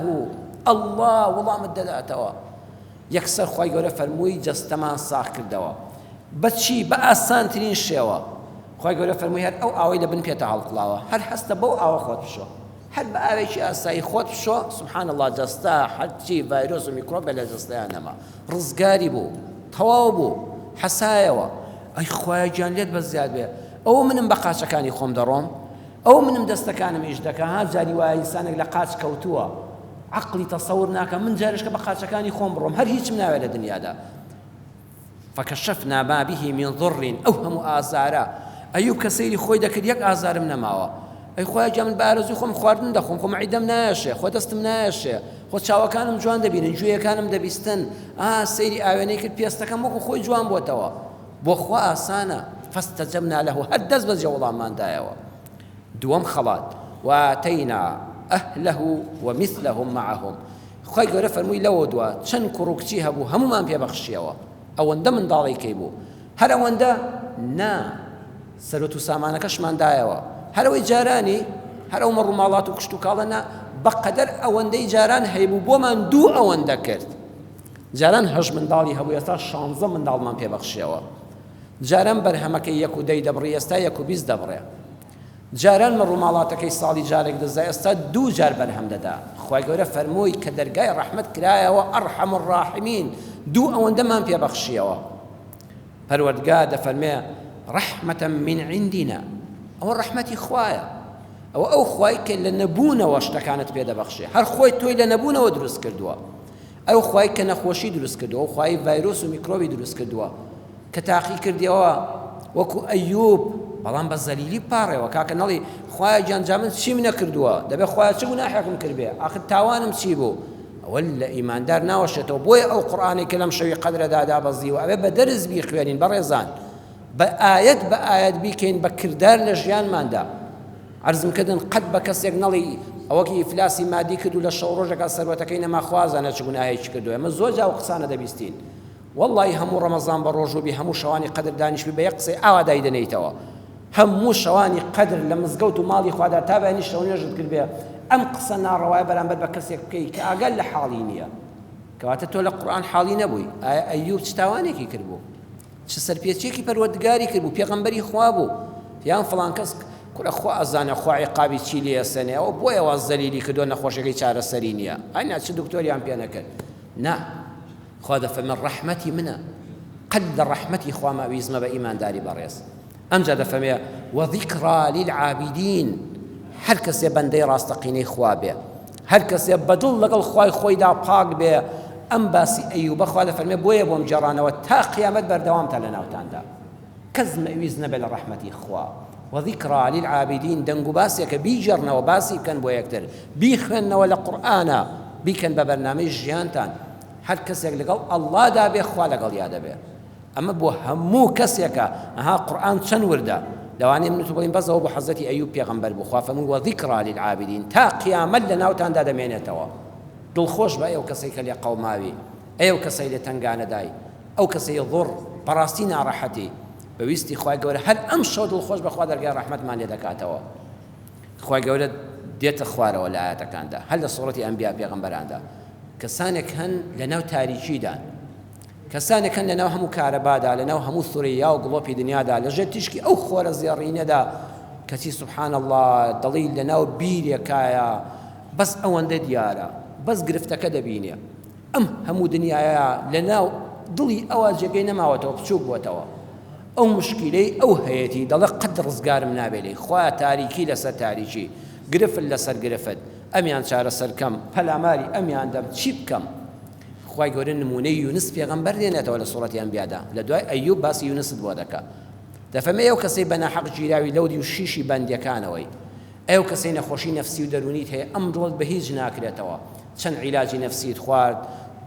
اللە وەڵامت دەداتەوە یەکسەر خوای گەورە فەرمووی جەستەمان ساغ کردەوە بەچی بە ئاسانترین شێوە خوای گەورە فەرمووی هەر ئەو ئاوەی لە بن پێتە هەڵقڵاوە هەر هەستە بەو ئاوە خۆت بشۆ هەر بە ئاوێکی ئاسایی خۆت بشۆ سبحان الله جەستە هەرچی ڤایرۆس و میکرۆب لە جەستەیان نەما ڕزگاری بوو تەواو بوو حەسایەوە ئەی خوایە گیان لێت بەس زیاد بێ ئەوە منم بە قاچەکانی خۆم دەڕۆم ئەو منم دەستەکانم ئیش دەکا ها جاری وایە ئینسانێک لە قاچ کەوتووە عەقڵی تەسەور ناکە من جارشکە بە قاچەکانی خۆم بڕۆم هەر هیچم ناوێت لە دنیادا فکشفنا ما به من ضر ئەو هەموو ئازارە ئەیوب کە سەیری خۆی دەکرد یەک ئازارم نەماوە ئەی خوایە گیان من بە ئارەزووی خۆم خواردن دەخۆم خۆ مەعیدەم نایەشێ خۆ دەستم نایەشێ خۆ چاوەکانم جوان دەبینن گوێیەکانم دەبیستن ئا سەیری ئاوێنەی کرد پێستەکەم وەکو خۆی جوان بۆتەوە بۆ خوا ئاسانە فاستجبنا له هەر دەست بەجێ وەڵاممان دایەوە دووەم خەڵات وآتینا أهله ومثلهم معهم خوای گەورە فەرمووی لەوە دوا چەند کوڕ و کچی هەبوو هەموومان پێ بەخشیەوە ئەوەندە منداڵی کەی بوو هەر ئەوەندە نا سەروەت و سامانەکەشمان دایەوە هەر ئەوەی جارانی هەر ئەو مەڕ و ماڵات و کشتوکاڵە نا بەقەدەر ئەوەندەی جاران هەیبوو بۆمان دوو ئەوەندە کرد جاران هەشت منداڵی هەبوو ئێستا شانزە منداڵمان پێ بەخشیەوە جاران بەرهەمەکەی یەک و دەی دەبڕی ئێستا یەک و 20 دەبڕێ جاران مەڕ و ماڵاتەکەی ساڵی جارێک دەزا ئێستا دوو جار بەرهەم دەدا خوای گەورە فەرمووی کە دەرگای ڕەحمەت کرایەوە ئەرحەم الراحمین دوو ئەوەندەمان پێ بەخشیەوە پەروەردگار دەفەرمێ رحمة من عندنا ئەوە ڕەحمەتی خوایە ئەوە ئەو خوای کە لە نەبوونەوە شتەکانت پێ دەبەخشێ هەر خۆی تۆی لە نەبوونەوە دروست کردووە ئەو خوای کە نەخۆشی دروست کردووە ئەو خوای ڤایرۆس و میکرۆبی دروست کردووە کە تاقی کردیەوە وەکو ئەیوب بەڵام بە زەلیلی پاڕێوە کاکە نەڵی خوایە گیان جا من چیم نەکردووە دەبێ خوایە چ گوناحێکم کردبێ ئاخر تاوانم چی بوو ئەوە لە ئیماندار ناوەشێتەوە بۆیە ئەو قورئانەی کە لەم شەوی قەدرەدا دابەزیوە ئەبێ بە دەرس بیخوێنین بەڕێزان بە ئایەت بە ئایەت بیکەین بە کردار لە ژیانماندا عەرزم کردن قەت بە کەسێک نەڵی ئەوەکی ئیفلاسی مادی کرد و لە شەو ڕۆژێکا سەروەتەکەی نەما خوازانە چ گوناهێکی کردووە ئێمە زۆر جا ئەو قسانە دەبیستین وەڵڵاهی هەموو ڕەمەزان بە ڕۆژوو بی هەموو شەوانی قەدر دانیشبی بە یەک قسەی ئاوا دایدەنێیتەوە هەموو شەوانی قەدر لە مزگەوت و ماڵی خوادا تا بەیانی شەو نوێژت کردبێ ئەم قسە ناڕەوایە بەرامبەر بە کەسێک بکەی کە ئاگات لە حاڵی نییە کەواتە تۆ لە قورئان حاڵی نەبووی ئایا ئەیوب چ تاوانێکی کردبوو چ سەرپێچیەکی پەروەردگاری کردبوو پێغەمبەری خوا بوو یان فڵان کەس کورە خوا ئەزانێ خوا عیقابی چی لێ ئەسەنێ ئەوە بۆیە وا زەلیلی کردووە نەخۆشیەکەی چارەسەری نییە ئەینا چ دکتۆریان پێ نەکرد. نا خوا دەفەرمێ ڕەحمەتی منە قەت لە ڕەحمەتی خوا مەویز مەبە ئیمانداری بەڕێز ئەمجا دەفەرمێ وذکری للعابدین هەر کەسێ بەندەی ڕاستەقینەی خوا بێ هەر کەسێ بەدڵ لەگەڵ خوای خۆیدا پاک بێ ئەم باسی ئەیوبە خوا دەفەرمێ بۆیە بۆم گێڕانەوە تا قیامەت بەردەوامتە لە ناوتاندا کەس مەویز نەبێ لە ڕەحمەتی خوا وذکری للعابدین دەنگ و باسێکە بیگێڕنەوە باسی بکەن بۆ یەکتر بیخوێننەوە لە قورئانا بیکەن بە بەرنامەی ژیانتان هەر کەسێک لەگەڵ ئەڵڵادا بێ خوا لەگەڵیا دەبێ ئەمە بۆ هەموو کەسێکە ئەها قورئان چەند وردە لەوانەیە من و تۆ بڵێین بەس ئەوە بۆ حەزرەتی ئەیوب پێغەمبەر بوو خوا فەرمووی وذکری للعابدین تا قیامەت لە ناوتاندا دەمێنێتەوە دڵخۆش بە ئەو کەسەی کە لێ قەوماوی ئەی ئەو کەسەی لێ تەنگانەدای ئەو کەسەی ضر بەڕاستی ناڕەحەتی بە ویستی خوای گەورە هەر ئەم شەو دڵخۆش بە خوا دەرگای ڕەحمەتمان لێ دەکاتەوە خوای گەورە دێتە خوارەوە لە ئایەتەکاندا هەر لە سوڕەتی ئەنبیا پێغەمبەراندا کەسانێک هەن لەناو تاریکیدان کەسانێک هەن لەناو هەموو کارەبادا لەناو هەموو سورەیا و گڵۆپی دنیادا لەژێر تیشکی ئەو خۆرە زێڕینەدا کەچی سبحان اللە دەڵی لەناو بیرێکایە بەس ئەوەندە دیارە بەس گرفتەکە دەبینێ ئەم هەموو دنیایە لەناو دڵی ئەوە جێگەی نەماوەتەوە بچووک بۆتەوە ئەو مشکیلەی ئەو هەیەتی دەڵێ قەت ڕزگارم نابێ لێی خوایە تاریکی لەسەر تاریکی گرفت لەسەر گرفت ئەمیان چارەسەر کەم پەلاماری ئەمیان دەم چی بکەم خوای گەورە نمونەی یونس پێغەمبەر دێنێتەوە لە سوڕەتی ئەنبیادا لە دوای ئەیوب باسی یونست بۆ دەکا دەفەرمێ ئەو کەسەی بە ناحەق گیراوی لەو دیو شیشی بەندیەکانەوەی ئەو کەسەی نەخۆشی نەفسی و دەروونیت هەیە ئەم دڵت بە هیچ ناکرێتەوە چەند عیلاجی نەفسیت خوارد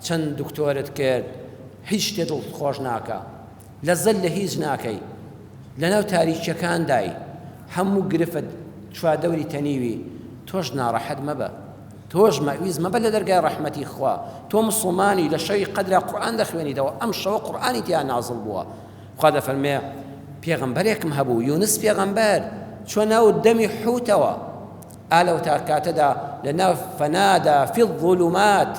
چەند دکتۆرت کرد هیچ شتێ دڵت خۆش ناکا لەزەت لە هیچ ناکەی لەناو تاریکیەکاندای هەموو گرفت چواردەوری تەنیوی تۆش ناڕەحەت مەبە تۆش مەویز مەبە لە دەرگای ڕەحمەتی خوا تۆ مسوڵمانی لە شەوی قەدرا قورئان دەخوێنیتەوە ئەم شەوە قورئانی تیا نازڵ بووە خوا دەفەرمێ پێغەمبەرێکم هەبوو یونس پێغەمبەر چوە ناو دەمی حوتەوە ئا لەو کاتەدا لە ناو فەنادا فی الظلمات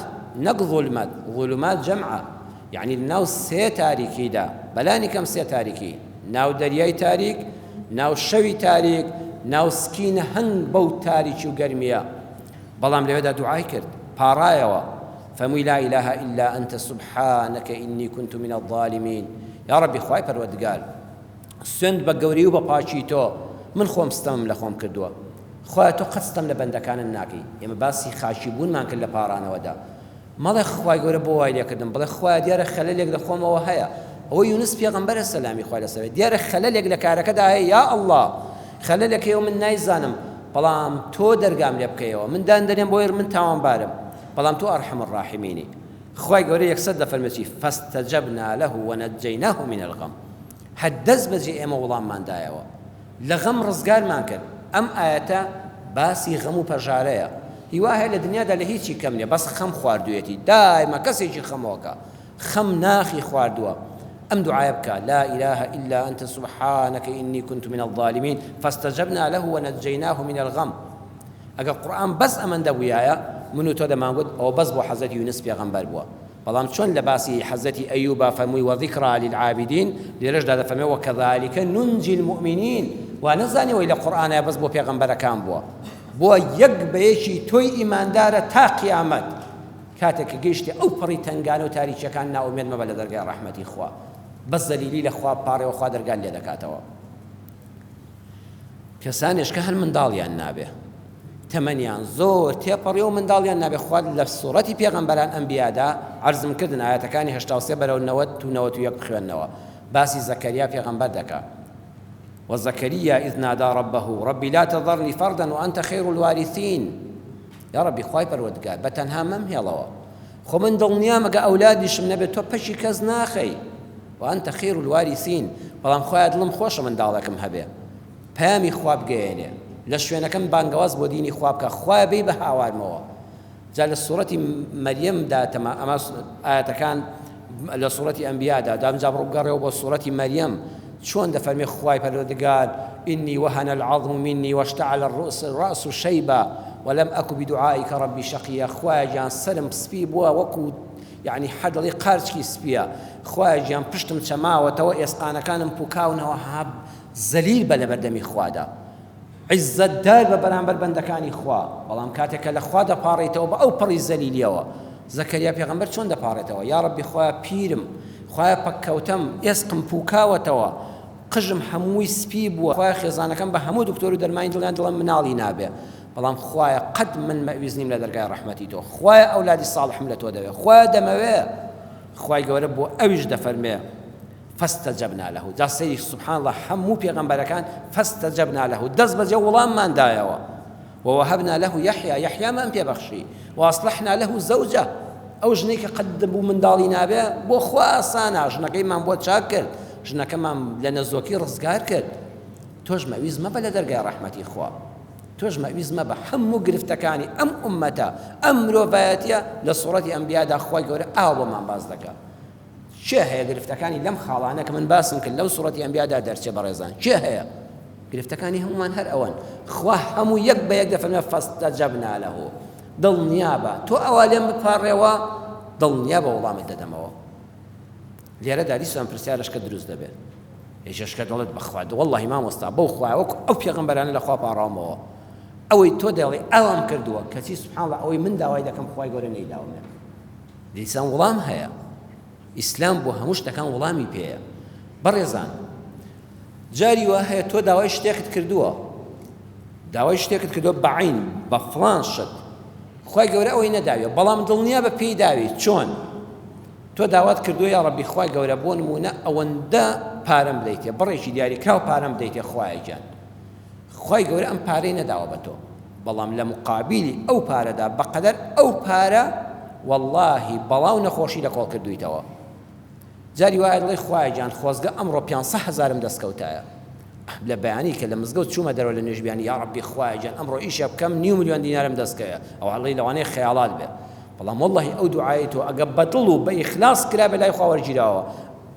نەک ظلمات ظلمات جەمعە یەعنی لە ناو سێ تاریکیدا بەلانی کەم سێ تاریکی ناو دەریای تاریک ناو شەوی تاریک ناو سکی نەهەنگ بەو تاریکی و گەرمیە بەڵام لەوێدا دوعای کرد پاڕایەوە فەرمووی لا اله الا انت سبحانك اني كنت من الظالمین یا ربی خوای پەروەردگار سوێند بە گەورەی و بە پاکی تۆ من خۆم ستەمم لە خۆم کردووە خوایە تۆ قەت ستەم لە بەندەکانت ناکەی ئێمە باسی خاکی بوونمان کرد لە پاڕانەوەدا مەڵێ خوای گەورە بۆ وای لێکردم بڵێ خوایە دیارە خەلەلێک لە خۆمەوە هەیە ئەوە یونس پێغەمبەرە سەلامی خوای لەسەر بێت دیارە خەلەلێک لە کارەکەدا هەیە یا ئەڵڵا خەلەلێک هەیە و من نایزانم بەڵام تۆ دەرگام لێ بکەیەوە من دان دەنێم بۆیە من تاوانبارم بەڵام تۆ ئەرحەم الراحمینی خوای گەورە یەکسەر دەفەرمێ چی فاستجبنا له ونجیناه من الغم هەر دەست بەجێ ئێمە وڵاممان دایەوە لە غەم ڕزگارمان کرد ئەم ئایەتە باسی غەم و پەژارەیە هیوا هەیە لە دنیادا لە هیچی کەم نیە بەس خەم خواردویەتی دایمە کەسێکی خەمۆکە خەم ناخی خواردووە ئەم دوعایە بکە لا اله الا انت سبحانك اني كنت من الظالمين فاستجبنا له ونجيناه من الغم ئەگەر قورئان بەس ئەمەندە بوویایە من و تۆ دەمانگوت ئەوە بەس بۆ حەزرەتی یونس پێغەمبەر بووە بەڵام چۆن لە باسی حەزرەتی ئەیوبا فەرمووی وذکری للعابدین لێرەشدا دەفەرمێ وکذلک ننجی المؤمنین وا نەزانی ئەوەی لە قورئانایە بەس بۆ پێغەمبەرەکان بووە بۆ یەک بە یەکی تۆی ئیماندارە تا قیامەت کاتێک کە گەیشتە ئەو پەڕی تەنگانە و تاریکیەکان نائومێد مەبە لە دەرگای ڕەحمەتی خوا بەس زەلیلی لە خوا بپاڕێوە خوا دەرگات لێ دەکاتەوە کەسانێش کە هەر منداڵیان نابێ تەمەنیان زۆر تێپەڕی و منداڵیان نابێ خوا لە سوڕەتی پێغەمبەران ئەنبیادا عەرزم کردن ئایەتەکانی 83 بەرەو 90 و 91 بخوێنەوە باسی زەکەریا پێغەمبەر دەکا وزكريا إذ نادى ربه ربي لا تذرني فردا وأنت خير الوارثين یا ربی خوای پەروەردگار بە تەنها مەمهێڵەوە خۆ من دڵنیام ئەگە ئەولادیشم نەبێت تۆ پەکی کەس ناخەی وأنت خير الوارثین بەڵام خوایە دڵم خۆشە منداڵێکم هەبێ پەیامی خوا بگەیەنێ لە شوێنەکەم بانگەواز بۆ دینی خوا بکە خوایە بێی بە هاوارمەوە جا لە سوڕەتی مەریەمدا تەما ئەمە ئایەتەکان لە سوڕەتی ئەنبیادا دام جا بڕۆ بگەڕێەوە بۆ سوڕەتی مەریەم چۆن دەفەرمێ خوای پەروەردگار إني وهن العظم مني واشتعل الرأس الرأس شيبا ولم أك بدعائك ربي شقيا خوایە گیان سەرم سپی بووە وەکو یعنی حەدڵی قارچکی سپیە خوایە گیان پشتم چەماوەتەوە ئێسقانەکانم پوکاونەوە ها زەلیل بە لەبەردەمی خوادا عیزەتدار بە بەرامبەر بەندەکانی خوا، بەڵام کاتێک کە لە خوا دەپاڕێیتەوە بە ئەو پەڕی زەلیلیەوە. زەکەریا پێغەمبەر چۆن دەپاڕێتەوە؟ یا ڕەبی خوایە پیرم، خوایە پەککەوتەم، ئێسقم پوکاوەتەوە، قژم هەمووی سپی بووە، خوایە خێزانەکەم بە هەموو دکتۆر و دەرمانی دڵیان دڵم مناڵی نابێ، بەڵام خوایە قەت من مەویست نیم لە دەرگای ڕەحمەتی تۆ، خوایە ئەولادی ساڵحم لە تۆ دەوێ، خوایە دەمەوێ. خوای گەورە بۆ ئەویش دەفەرمێ فاستجبنا له جا سەیری سبحان اللە هەموو پێغەمبەرەکان فاستجبنا له دەست بەجێ وڵاممان دایەوە ووهبنا له یحیی یحیامان پێ بەخشی واصلحنا له زوجه ئەو ژنەی کە قەت بوو منداڵی نابێ بۆ خوا ئاسانە ژنەکەیمان بۆ چاک کرد ژنەکەمان لە نەزۆکی ڕزگار کرد تۆش مەویز مەبە لە دەرگای ڕەحمەتی خوا تۆش مەویز مەبە هەموو گرفتەکانی ئەم ئومەتە ئەم مرۆڤایەتیە لە سوڕەتی ئەنبیادا خوای گەورە ئاوا بۆمان باس دەکا کێ هەیە گرفتەکانی لەم خاڵانە کە من باسم کرد لەو سوڕەتی ئەنبیادا دەرچێ بەڕێزان کێ هەیە گرفتەکانی هەمومان هەر ئەوەن خوا هەموو یەک بە یەک دەفەرمێ فاستجبنا له دڵنیابە تۆ ئەوە لێم بپاڕێوە دڵنیابە وەڵامت دەدەمەوە لێرەدا دیسان پرسیارشکە دروست دەبێت یەکێشکە دەڵێت بەخوا واللهی مامۆستا بەو خوایە وەکو ئەو پێغەمبەرانە لەخوا پاڕاومەوە ئەوەی تۆ دەڵێ ئەوام کردووە کەچی سبحان الله ئەوەی من داوای دەکەم خوای گەورە نەیداومێ دیسان وڵام هەیە ئیسلام بۆ هەموو شتەکان وڵامی پێیە بەڕێزان جاری وا هەیە تۆ داوای شتێکت کردووە داوای شتێکت کردووە بەعین بە فڵان شت خوای گەورە ئەوەی نەداوێ بەڵام دڵنیا بە پێی داوی چۆن تۆ داوات کردووە یاڕەبی خوای گەورە بۆ نموونە ئەوەندە پارەم بدەیتێ بڕێکی دیاریکراو پارەم بدەیتێ خوایە گیان خوای گەورە ئەم پارەی نەداوە بە تۆ بەڵام لە مقابلی ئەو پارەدا بەقەدەر ئەو پارە واللهی بەڵا و نەخۆشی لە کۆڵ کردوویتەوە جاری وایە دڵی خوایە گیان خۆزگە ئەمڕۆ 500 هەزارم دەستکەوتایە لە بەیانی کە لە مزگەوت چوومە دەرەوە لە نوێژ بیانی یا ڕەبی خوایە گیان ئەمڕۆ ئیشە بکەم نیو ملیۆن دینارم دەستکەوێ ئەوە ئەڵێی لەوانەیە خەیاڵات بێ بەڵام وەڵڵاهی ئەو دوعایەی تۆ ئەگە بە دڵ و بە ئیخلاص کرابێ لای خوا وەرگیراوە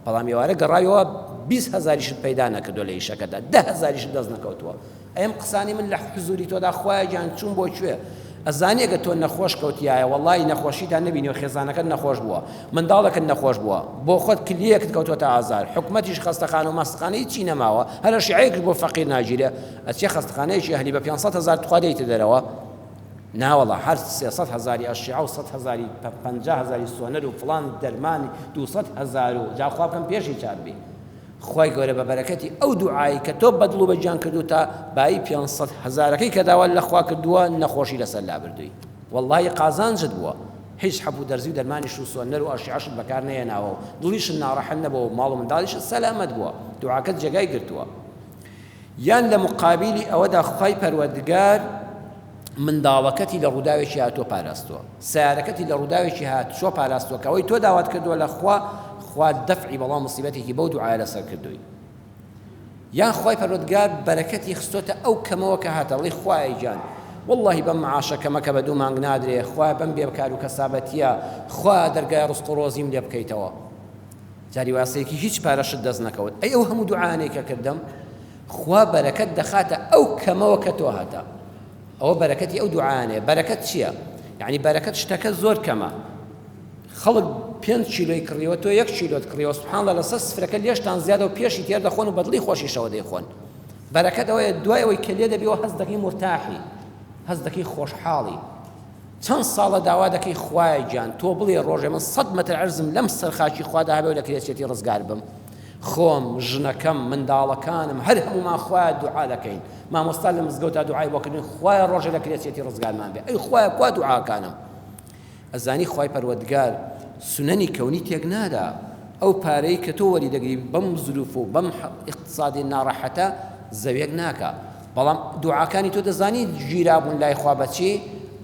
بەڵام ئێوارە گەڕاویەوە 20 هەزاریشت پەیدا نەکردووە لە ئیشەکەدا دە هەزاریشت دەست نەکەوتووە ئەم قسانی من لە حزوری تۆدا خوایە گیان چووم بۆ کوێ ئەزانی ئەگە تۆ نەخۆش کەوتیایە وەڵی نەخۆشیتان نبینی و خێزانەکەت نەخۆش بووە منداڵەکەت نەخۆش بووە بۆ خۆت کلیەکت کەوتۆتە ئازار حکومەتیش خەستەخانە و ماستەخانە هیچی نەماوە هەرە شیعەیەکش بۆ فەقیر ناگیرێ ئەچێ خەستەخانەیەکی ئەهلی بە 500 هەزار تخوا دێیتە دەرەوە ناوەڵا هەر 300 هەزاری ئەشیعە و 100 هەزاری 50 هەزاری سۆنەر و فڵان دەرمانی 200 هەزار و جا خوا بکەم پێشی چاک بی خوای گەورە بە بەرەکەتی ئەو دوعای کە تۆ بەدڵ و بە گیان کردوتە بایی 500 هەزارەکەی کە داوا لە خوا کردووە نەخۆشی لەسەر لابردووی وەڵڵاهی قازانجت بووە هیچ حەپ و دەرزی و دەرمانیش و سۆنەر و ئەشیعەشت بەکار نەهێناوە و دڵیشت ناڕەحەت نەبووە و ماڵ و منداڵیشت سەلامەت بووە دوعاکەت جێگای گرتووە یان لە مقابلی ئەوەدا خوای پەروەردگار منداڵەکەتی لە ڕووداوێکی هاتووە پاراستووە سیارەکەتی لە ڕووداوێکی هاتووە پاراستووە کە ئەوەی تۆ داوات کردووە لە خوا خوا دەفعی بەڵا مصیبەتێکی بەو دوعایە لەسەر کردووی یان خوای پەروەردگار بەرەکەتی خستۆتە ئەو کەمەوە کە هاتە ڵی خوایە گیان واللهی بەم معاشە کەمە کە بە دوو مانگ نادرێ خوایە بەم بێکار و کەسابەتیە خوایە دەرگای ڕزق و ڕۆزیم لێ بکەیتەوە جاری واسەیەکی هیچ پارەشت دەست نەکەوت ئەی ئەو هەموو دوعانەی کە کردم خوا بەرەکەت دەخاتە ئەو کەمەوە کە تۆ هەتە ئەوە بەرەکەتی ئەو دوعانەیە بەرەکەت چییە؟ یعنی بەرەکەت شتەکە زۆر کەمە خەڵک پێنج کیلۆی کڕیوە تۆ یەک کیلۆت کڕیوە سبحان اللە لەسەر سفرەکە لێشتان زیادە و پێشی تێر دەخۆن و بەدڵی خۆشیشەوە دەیخۆن بەرەکەت ئەوەیە دوای ئەوەی کە لێ دەبیەوە هەست دەکەی مورتاحی هەست دەکەی خۆشحاڵی چەند ساڵە داوا دەکەی خوایە گیان تۆ بڵێ ڕۆژێ من سەد مەتر عەرزم لەم سەر خاکی خوادا هەبێ و لە کرێچێتی ڕزگار بم خۆم ژنەکەم منداڵەکانم هەر هەمومان خوایە دوعا دەکەین مامۆستا لە مزگەوتا دوعای بۆ کردین خوایە ڕۆژێ لە کرێچێتی ڕزگارمان بێ ئەی خوایە کوا دوعاکانم ئەزانی خوای پەروەردگار سونەنی کەونی تێک نادا ئەو پارەی کە تۆ وەری دەگری بەم زروف و بەم ئیقتسادی ناڕەحەتە زەوێک ناکا بەڵام دوعاکانی تۆ دەزانی گیرابوون لای خوا بەچی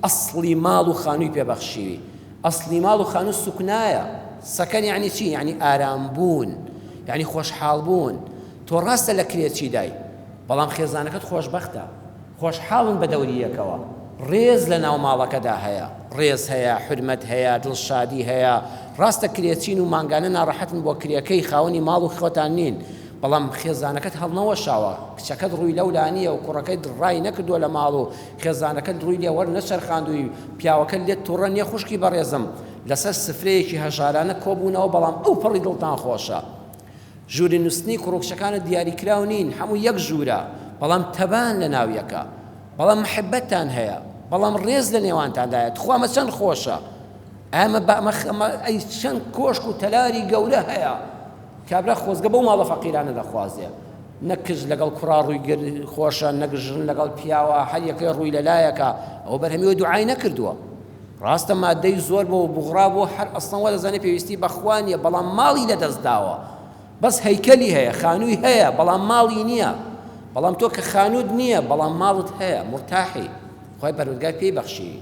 ئەسڵی ماڵ و خانووی پێ بەخشیوی ئەسڵی ماڵ و خانوو سوکنایە سەکەن یعنی چی یعنی ئارام بوون یعنی خۆشحاڵ بوون تۆ ڕاستە لە کرێچی دای بەڵام خێزانەکەت خۆشبەختە خۆشحاڵن بە دەوری یەکەوە، ڕێز لە ناو ماڵەکەدا هەیە، ڕێز هەیە، حورمەت هەیە، دڵشادی هەیە، ڕاستە کرێچین و مانگانە ناڕەحەتن بۆ کرێکەی، خاوەنی ماڵ و خۆتان نین، بەڵام خێزانەکەت هەڵنەوەشاوە، کچەکەت ڕووی لەولا نییە و کوڕەکەت ڕای نەکردووە لە ماڵ و خێزانەکەت ڕووی لێ وەرنەچەرخاندووی، پیاوەکەت لێت توڕە نییە خوشکی بەڕێزم، لەسەر سفرەیەکی هەژارانە کۆبوونەوە بەڵام ئەوپەڕی دڵتان خۆشە. ژووری نوستنی کوڕ و کچەکانت دیاریکراو نین، هەموو یەک ژوورە، بەڵام تەبان لە ناو یەکە، بەڵام محبەتتان هەیە، بەڵام ڕێز لە نێوانتاندایە، تخوا ئەمە چەند خۆشە. ئەمە بە ئەمە خەمە ئەی چەند کۆشک و تەلاری گەورە هەیە کابرا خۆزگە بەو ماڵە فەقیرانە دەخوازێ نە کچ لەگەڵ کوڕا ڕووی گر خۆشە نەک ژن لەگەڵ پیاوە هەر یەکەی ڕووی لەلایەکە ئەوە بەرهەمی دوعای نەکردووە ڕاستە مادەی زۆر بۆ بوغڕا بۆ هەر ئەسڵەن وا دەزانێت پێویستی بەخوا نییە بەڵام ماڵی لەدەست داوە بەس هەیکەلی هەیە خانووی هەیە بەڵام ماڵی نییە بەڵام تۆ کە خانووت نییە بەڵام ماڵت هەیە مرتاحی خی پەروەردگار پێی بەخشی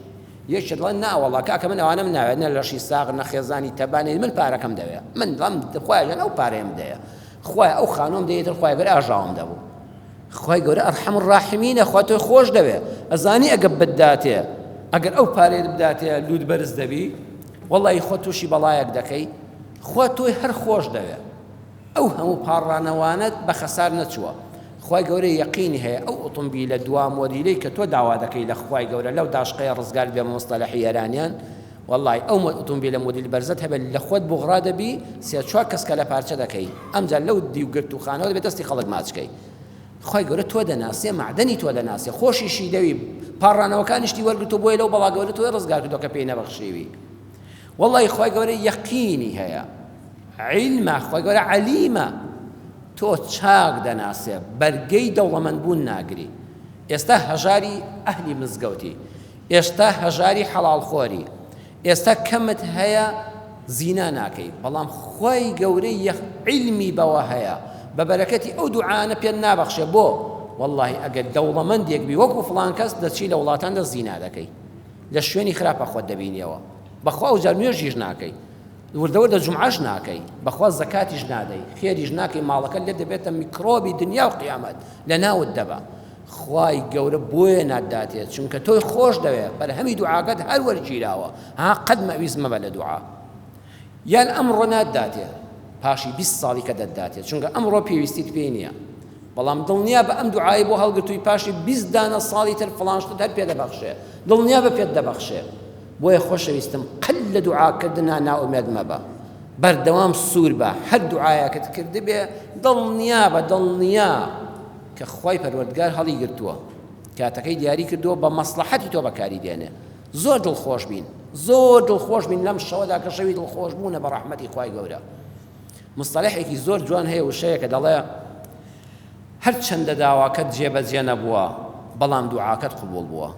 یەکێ دەڵێ نا وەڵا کاکە من ئەوانەم ناوێت نە لەشی ساغ نە خێزانی تەبانێ من پارەکەم دەوێ من دڵم خوایە گیان ئەو پارەیەم بدەیە خوایە ئەو خانووم دەیەتر خوایە گەر ئاژاوەم دەبوو خوای گەورە ئەرحەم الراحمینە خوا تۆی خۆش دەوێ ئەزانی ئەگە بداتێ ئەگەر ئەو پارەیەت بداتێ لوت بەرز دەبی وەڵی خۆ تووشی بەڵایەک دەکەی خوا تۆی هەر خۆش دەوێ ئەو هەموو پاڕانەوانەت بە خەسار نەچووە. خوای گەورە یەقینی هەیە ئەو ئۆتۆمبیلە دوا مۆدیلەی کە تۆ داوا دەکەی لە خوای گەورە لەو داشقەیە ڕزگارت بێ مۆستەلەحی ئێرانیان وەڵای ئەو ئۆتۆمبیلە مۆدیل بەرزەت هەبێت لە خۆت بوغڕا دەبی سێ چوار کەس کە لە پارچە دەکەی ئەمجا لەو دیو گرتووخانەوە دەبێت دەستی خەڵک ماچ کەی خوای گەورە تۆ دەناسێ مەعدەنی تۆ دەناسێ خۆشیشی دەوی پاڕانەوەکانیشتی وەرگرتوو بۆیە لەو بەڵا گەورە تۆی ڕزگار کردووە کە پێی نەبەخشیوی وەڵی خوای گەورە یەقینی هەیە عیلمە خوای گەورە عەلیمە تۆ چاک دەناسێ بەرگەی دەوڵەمەند بوون ناگری ئێستا هەژاری ئەهلی مزگەوتی ئێستا هەژاری حەڵاڵ خۆری ئێستا کەمت هەیە زینا ناکەی بەڵام خوای گەورەی یەخ عیلمی بەوە هەیە بە بەرەکەتی ئەو دوعانە پێت نابەخشێ بۆ واللهی ئەگەر دەوڵەمەندێک بی وەکو فڵان کەس دەچی لە وڵاتاندا زینا دەکەی لە شوێنی خراپە خۆت دەبینیەوە بەخوا ئەو جار نوێژیش ناکەی وردە وردە جومعەش ناکەی بەخوا زەکاتیش نادەی خێریش ناکەی ماڵەکەت لێ دەبێتە میکرۆبی دنیا و قیامەت لە ناوت دەبا خوای گەورە بۆیە ناتداتێ چونکە تۆی خۆش دەوێ بەرهەمی دوعاکەت هەر وەرگیراوە ها قەت مەویست مەبە لە دوعا یان ئەمڕۆ ناتداتێ پاشی 20 ساڵی کە دەتداتێ چونکە ئەمڕۆ پێویستیت پێی نییە بەڵام دڵنیا بە ئەم دوعای بۆ هەڵگرتووی پاشی 20 دانە ساڵی تر فڵان شتت هەر پێ دەبەخشێ دڵنیا بە پێت دەبەخشێ بۆیە خۆشەویستم قەت لە دوعا کردنا نائومێد مەبە بەردەوام سوور بە هەر دوعایەکت کردبێ دڵنیابە دڵنیا کە خوای پەروەردگار هەڵی گرتووە کاتەکەی دیاری کردووە بە مەسڵەحەتی تۆ بەکاری دێنێ زۆر دڵخۆش بین زۆر دڵخۆش بین لەم شەوەدا کە شەوی دڵخۆش بوونە بە ڕەحمەتی خوای گەورە مستەلەحێکی زۆر جوان هەیە وشەیەکە دەڵێ هەرچەندە داواکەت جێبەجێ نەبووە بەڵام دوعاکەت قبوڵ بووە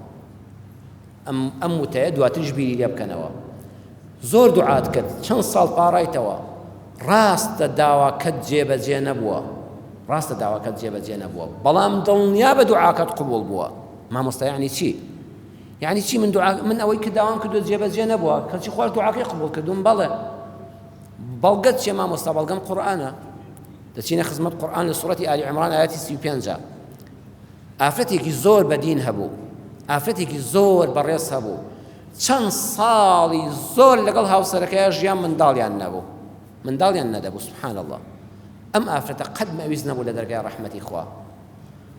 ئەم ئەم وتەیە دواتریش بیری لێ بکەنەوە زۆر دوعات کرد چەند ساڵ پاڕایتەوە ڕاستە داواکەت جێبەجێ نەبووە ڕاستە داواکەت جێبەجێ نەبووە بەڵام دڵنیا بە دوعاکەت قبوڵ بووە مامۆستا یعنی چی یعنی چی من دوعا من ئەوەی کە داوام کردو جێبەجێ نەبووە کەچی خۆش دوعاکەی قبوڵ کردوم بەڵێ بەڵگەت چیە مامۆستا بەڵگەم قورئانە دەچینە خزمەت قورئان لە سوڕەتی ئالی عیمران ئاەتی 35 ئافرەتێکی زۆر بەدین هەبوو ئافرەتێکی زۆر بەڕێز هەبوو چەند ساڵی زۆر لەگەڵ هاوسەرەکەی ژیان منداڵیان نەبوو منداڵیان نەدەبوو سبحان الله ئەم ئافرەتە قەت مەویست نەبوو لە دەرگای ڕەحمەتی خوا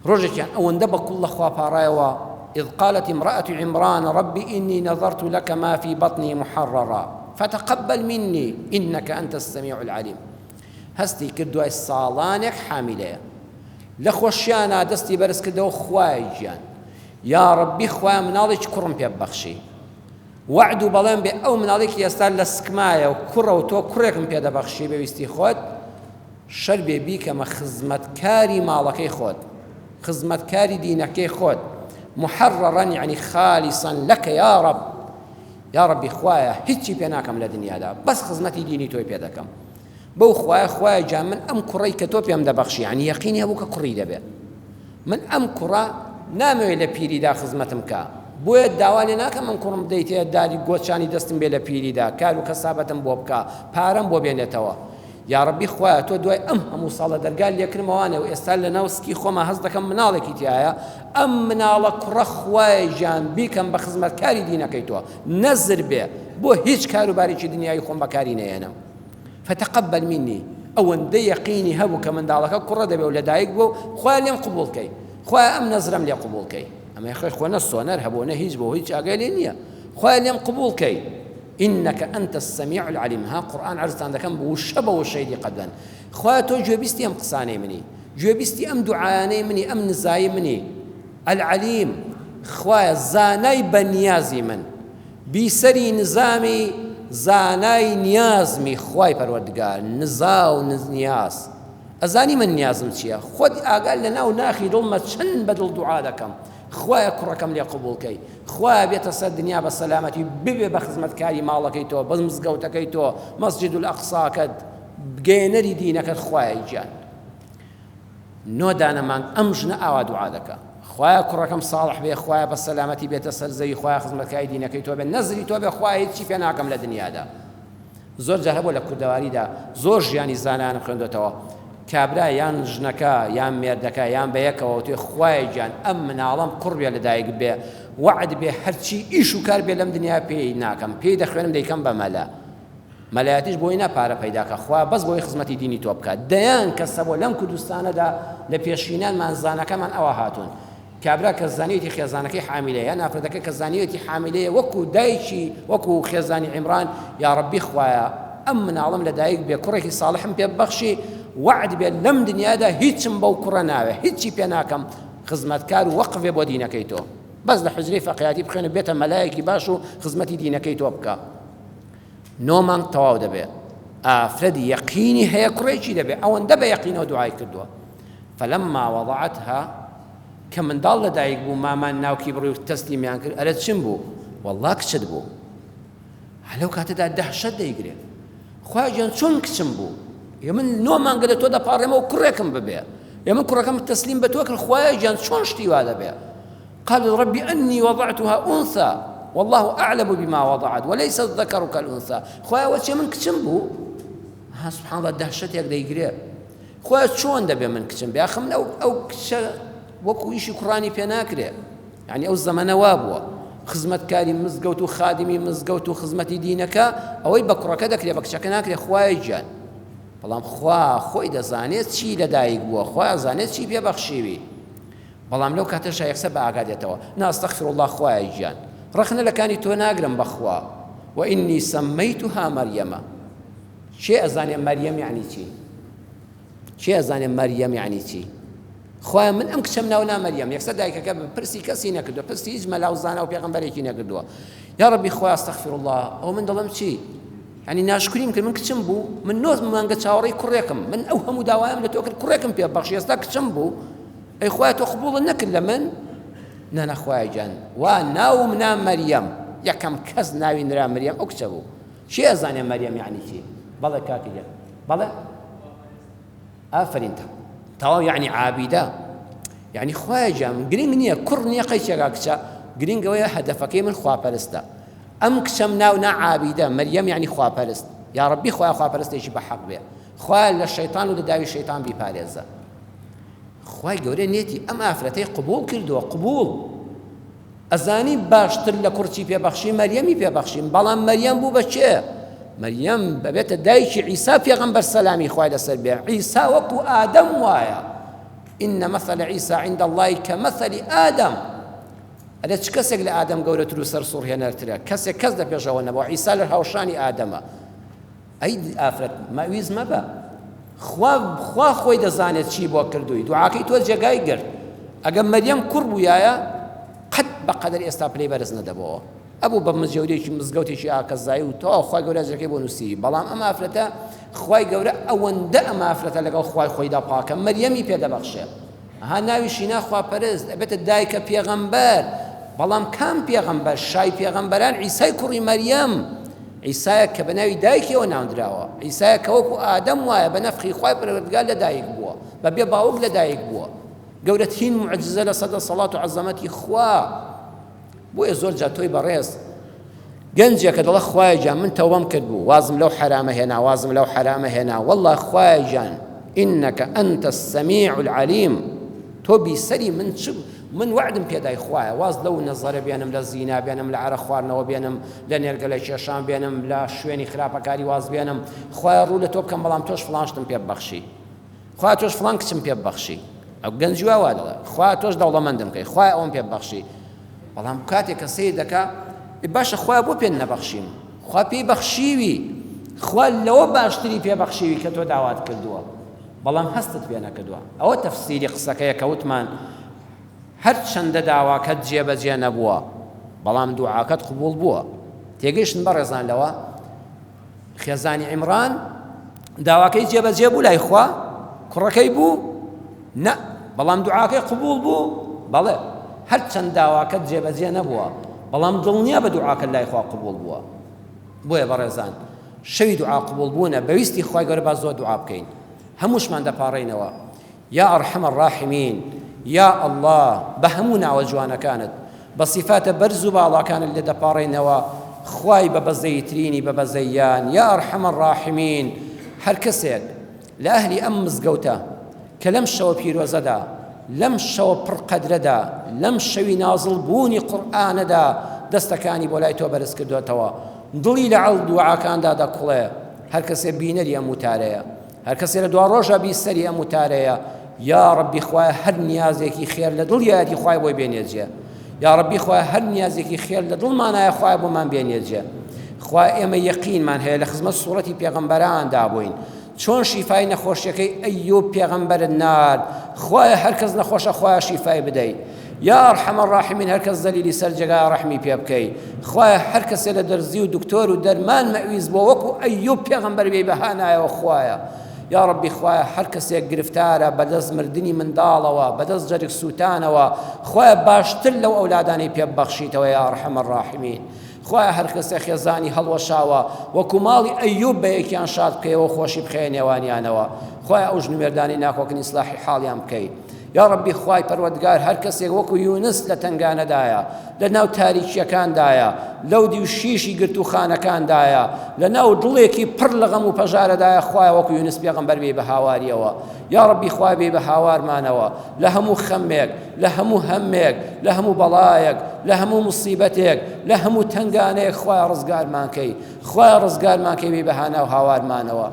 ڕۆژێکیان ئەوەندە بە کوڵ لە خوا پاڕایەوە إذ قالت امرأة عمران رب إني نذرت لك ما في بطني محررا فتقبل مني إنك أنت السميع العليم هەستی کرد دوای ساڵانێک حامیلەیە لە خۆشیانا دەستی بەرز کردەوە خوایە گیان یاڕەبی خوایە مناڵێکی کوڕم پێ ببەخشی وەعد و بەڵێن بێ ئەو مناڵێکی ئێستا لە سکمایە و کوڕە و تۆ کوڕێکم پێ دەبەخشی بە ویستی خۆت شەر بێ بیکەمە خزمەتکاری ماڵەکەی خۆت خزمەتکاری دینەکەی خۆت محررا یعنی خالصا لك یا رب یا ربی خوایە هیچی پێ ناکەم لە دنیادا بەس خزمەتی دینی تۆی پێ دەکەم بەو خوایە خوایە گیان من ئەم کوڕەی کە تۆ پێم دەبەخشی یعنی یەقینی هەبوو کە کوڕی دەبێ من ئەم کوڕە نامەوێت لە پیریدا خزمەتم کا بۆیە داوا لێ ناکەم ئەم کوڕم بدەیتێ داری گۆچانی دەستم بێ لە پیریدا کار و کەسابەتم بۆ بکا پارەم بۆ بێنێتەوە یاڕەبی خوایە تۆ دوای ئەم هەموو ساڵە دەرگا لێکرمەوانێ و ئێستا لە ناو سکی خۆما هەست دەکەم مناڵێکی تایە ئەم مناڵە کوڕە خوایە گیان بیکەم بە خزمەتکاری دینەکەی تۆ نەزر بێ بۆ هیچ کاروبارێکی دنیایی خۆم بەکاری نەیەنم فتقبل منی ئەوەندە یەقینی هەبوو کە منداڵەکە کوڕە دەبێ و لەدایک بوو خوایە لێم قبوڵ کەی خوایە ئەم نەزرەم لێ قبوڵ کەی ئەمە خۆی خۆ نە سۆنەر هەبوو نە هیچ بۆ هیچ ئاگای لێ نییە خوایە لێم قبوڵ کەی إنك أنت السميع العليم ها قورآن عەرزتان دەکەم وشە بە وشەی دیقەت بەن خوایە تۆ گوێبیستی ئەم قسانەی منی گوێبیستی ئەم دوعایانەی منی ئەم نزای منی العلیم خوایە زانای بە نیازی من بیسەری نزامی. زانای نیازمی خوای پەروەردگار نزا و نیاز ئەزانی من نیازم چییە خۆت ئاگات لە ناو ناخی دڵمە چەند بە دڵ دوعا دەکەم خوایە کوڕەکەم لێ قبوڵ کەی خوایە بێتە سەر دنیا بە سەلامەتی ببێ بە خزمەتکاری ماڵەکەی تۆ بە مزگەوتەکەی تۆ مەسجد الاقصاکەت گەیەنەری دینەکەت خوایە گیان نۆ دانە مانگ ئەم ژنە ئاوا دوعا دەکا خوایە کوڕەکەم ساڵح بێ خوایە بە سەلامەتی بێتە سەر زەوی خوایە خزمەتکاری دینەکەی تۆ بێ نەزری تۆ بێ خوایە هیچی پێ ناکەم لە دنیادا زۆر جار هەبووە لە کوردەواریدا زۆر ژیانی زانایانم خوێندۆتەوە کابرا یان ژنەکە یان مێردەکە یان بەیەکەوە وتێ خوایە گیان ئەم مناڵەم کوڕ بێ لەدایک بێ وەعد بێ هەرچی ئیش و کار بێ لەم دنیا پێی ناکەم پێی دەخوێنم دەیکەم بە مەلا مەلایەتیش بۆی نا پارە پەیدا کە خوا بەس بۆی خزمەتی دینی تۆ بکات دەیان کەس هەبووە لەم کوردستانەدا لە پێشینانمان زانەکەمان ئەوە هاتوون کابرا کە زانیویەتی خێزانەکەی حامیلەیە یان ئافرەتەکە کە زانیویەتی حامیلەیە وەکو دایکی وەکو خێزانی عیمران یاڕەبی خوایە ئەم مناڵم لە دایک بێ کوڕێکی ساڵحم پێ ببەخشی وەعد بێ لەم دنیادا هیچم بەو کوڕە ناوێ هیچی پێ ناکەم خزمەتکار و وەقف بێ بۆ دینەکەی تۆ بەس لە حجرەی فەقیاتی بخوێنە بێتە مەلایەکی باش و خزمەتی دینەکەی تۆ بکە نۆ مانگ تەواو دەبێ ئافرەت یەقینی هەیە کوڕێکی دەبێ ئەوەندە بە یەقینەوە دوعای کردووە فلما وضعتها کە منداڵ لە دایک بوو مامان ناوکی بڕی و تەسلیمیان کرد ئەرە چم بوو والله کچت بوو لەو کاتەدا دەهشەت دەیگرێ خوا گیان چۆن کچم بوو ئێ من نۆ مانگە لە تۆ دەپاڕێمەوە کوڕێکم ببێ ئێ من کوڕەکەم تەسلیم بە تۆ کرد خوایە گیان چۆن شتی وا دەبێ قال ربي أني وضعتها أنثى والله أعلم بما وضعت وليس الذكر كالأنثى خوایە وەچێ من کچم بوو ها سبحان الله دەهشەتێک دەیگرێ خوایە چۆن دەبێ من کچم بێ ئاخە من ئەو ئەو کچە وەکو ئیشی کوڕانی پێ ناکرێ یعنی ئەو زەمەنە وا بووە خزمەتکاری مزگەوت و خادمی مزگەوت و خزمەتی دینەکە ئەوەی بە کوڕەکە دەکرێ بە کچەکە ناکرێ خوایە گیان بەڵام خوا خۆی دەزانێت چی لەدایک بووە خوا زانێت چی پێ بەخشیوی بەڵام لەو کاتەشا یەکسەر بە ئاگا دێتەوە نا استغفر الله خوایە گیان ڕەخنە لە کانی تۆ ناگرم بەخوا وإني سميتها مريم کێ ئەزانێ مەریەم یعنی چی؟ کێ ئەزانێ مەریەم یعنی چی؟ خوایە من ئەم کچەم ناو نا مەریەم یەکسەر دایکەکە پرسی کەسی نەکردووە پرسی هیچ مەلا و زانا و پێغەمبەرێکی نەکردووە یا ڕەبی خوایە استغفر الله ئەو من دەڵێم چی؟ یعنی ناشکریم کرد من کچم بوو من نۆ مانگە چاوەڕێی کوڕێکم من ئەو هەموو داوایم لە تۆ کرد کوڕێکم پێ بەخشی ئێستا کچم بوو ئەی خوایە تۆ قبوڵت نەکرد لە من نانا خوایە گیان وا ناوم نا مەریەم یەکەم کەس ناوی نرا مریەم ئەو کچە بوو کێ ئەزانێ مەریەم یەعنی چی؟ بەڵێ کاکە گیان بەڵێ ئافرین تەواو یعنی عابیدە یعنی خوایە گیان گرنگ نییە کوڕ نییە قەیچێکا کچە گرنگەوەیە هەدەفەکەی من خواپەرستە ئەم کچەم ناو نا عابیدە مەریەم یعنی خواپەرست یا ڕەبی خوایە خواپەرستێکی بە حەق بێ خوایە لە شەیتان و لە داوی شەیتان بیپارێزە خوای گەورە نێتی ئەم ئافرەتەی قبوڵ کردووە قبوڵ ئەزانی باشتر لە کوڕ چی پێ بەخشی مەریەمی پێ بەخشیم بەڵام مەریەم بوو بە کێ مەریەم بەبێتە دایکی عیسا پێغەمبەر سەلامی خوای لەسەر بێ عیسا وەکو ئادەم وایە إن مثل عیسا عند الله كمثل آدم ئەرێ چ کەسێک لە ئادەم گەورەتر و سەرسوڕهێنەرترە کەسێک کەس لە پێشەوە نەبووە عیسا لە هاوشانی ئادەمە ئەی ئافرەت مەویز مەبە خوا خوا خۆی دەزانێت چی بۆ کردووی دوعاکەی تۆ جێگای گرت ئەگەر مەریەم کوڕ بوویایە قەت بەقەدەر ئێستا پلەی بەرز نەدەبەوە ئەبوو بە مزگەوتێکی مزگەوتێکی ئاکەزایی و تەواو خوای گەورە ئەجرەکەی بۆ نووسی بەڵام ئەم ئافرەتە خوای گەورە ئەوەندە ئەم ئافرەتە لەگەڵ خوای خۆیدا پاکە مەریەمی پێ دەبەخشێ ئەها ناویشی نا خواپەرست ئەبێتە دایکە پێغەمبەر بەڵام کام پێغەمبەر شای پێغەمبەران عیسای کوڕی مەریەم عیسایەک کە بە ناوی دایکیەوە ناوندراوە عیسایەک کە وەکو ئادەم وایە بە نەفخی خوای پەروەردگار لە دایک بووە بە بێ باوک لە دایک بووە گەورەترین معجزە لە سەدە سەڵات و عەزەمەتی خوا بۆیە زۆر جار تۆی بەڕێز گەنجێکە دەڵێ خوایە گیان من تەوبەم کرد بوو وازم لەو حەرامە هێنا وازم لەو حەرامە هێنا والله خوایە گیان إنك أنت السميع العليم تۆ بیسەری من چ من وعدم پێدای خوایە واز لەو نەزەرە بێنم لە زینا بێنم لە عەرە خواردنەوە بێنم لە نێرگەلە کێشان بێنم لە شوێنی خراپەکاری واز بێنم خوایە ڕوو لە تۆ بکەم بەڵام تۆش فڵان شتم پێ ببەخشی خوا تۆش فڵان کچم پێ ببەخشی ئەو گەنجی وا وا دەڵێ خوا تۆش دەوڵەمەندم کەی خوای ئەوم پێ ببەخشی بەڵام کاتێک کە سیر دەکا باشە خوا بۆ پێ نەبەخشیم خوا پێی بەخشیوی خوا لەوە باشتری پێ بەخشیوی کە تۆ داوات کردووە بەڵام هەستت پێ نەکردووە ئەوە تەفسیری قسەکەیە کە وتمان هەرچەندە داواکەت جێبەجێ نەبووە بەڵام دوعاکەت قبوڵ بووە تێگەیشتن بەڕێزان لەوە؟ خێزانی عیمڕان داواکەی جێبەجێ بوو لای خوا کوڕەکەی بوو نە بەڵام دوعاکەی قبوڵ بوو بەڵێ هەرچەند داواکەت جێبەجێ نەبووە بەڵام دڵنیا بە دوعاکە لای خوا قبوڵ بووە بۆیە بەڕێزان شەوی دوعا قبوڵ بوونە بەویستی خوای گەورە با زۆر دوعا بکەین هەمووشمان دەپاڕێینەوە یا ارحم الراحمین یا اللە بە هەموو ناوە جوانەکانت بە سیفاتە بەرز و باڵاکانت لێ دەپاڕێینەوە خوای بە بەزەییترینی بە بەزەییان یا ارحم الراحمین هەر کەسێک لە ئەهلی ئەم مزگەوتە کە لەم شەوە پیرۆزەدا لەم شەوە پڕ قەدرەدا لەم شەوی نازڵ بوونی قورئانەدا دەستەکانی بۆ لای تۆ بەرز کردۆتەوە دڵی لە عەڵ دوعاکاندا دەکوڵێ هەر کەسێ بینەری ئەم وتارەیە هەرکەسێ لە دواڕۆژا بیسەری ئەم وتارەیە یاڕەبی خوایە هەر نیازێکی خێر لە دڵیایەتی خوای بۆی بێنێ جێ یاڕەبی خوایە هەر نیازێکی خێر لە دڵمانایە خوایە بۆمان بێنێ جێ خوا ئێمە یەقینمان هەیە لە خزمەت سوڕەتی پێغەمبەراندا بووین چۆن شیفای نەخۆشیەکەی ئەیوب پێغەمبەرت نارد خوایە هەرکەس نەخۆشە خوایە شیفای بدەی یا ارحم الراحمین هەرکەس زەلیلی سەر جێگا ڕەحمی پێ بکەی خوایە هەر کەسێ لە دەرزی و دکتۆر و دەرمان مەویز بۆ وەکو ئەیوب پێغەمبەر بێی بە هانایەوە خوایە یا ڕەبی خوایە هەر کەسێک گرفتارە بەدەست مردنی منداڵەوە بەدەست جەرگ سووتانەوە خوایە باشتر لەو ئەولادانەی پێ ببەخشیتەوە یا ارحم الراحمین خوایە هەر کەسێ خێزانی هەڵوەشاوە وەکو ماڵی ئەیوب بە یەکیان شاد بکەیەوە خۆشی بخەیە نێوانیانەوە خوایە ئەو ژن و مێردانەی ناکۆکن ئیسلاحی حاڵیان بکەی یاڕەبی خوای پەروەردگار هەر کەسێک وەکو یونس لە تەنگانەدایە لە ناو تاریکیەکاندایە لەو دیو شیشی گرتووخانەکاندایە لە ناو دڵێکی پڕ لە غەم و پەژارەدایە خوایە وەکو یونس پێغەمبەر بێی بە هاواریەوە یاڕەبی خوای بێی بە هاوارمانەوە لە هەموو خەمێک لە هەموو هەمێک لە هەموو بەڵایەک لە هەموو مصیبەتێک لە هەموو تەنگانەیەک خوایە ڕزگارمان کەی خوایە ڕزگارمان کەی بێی بە هانا و هاوارمانەوە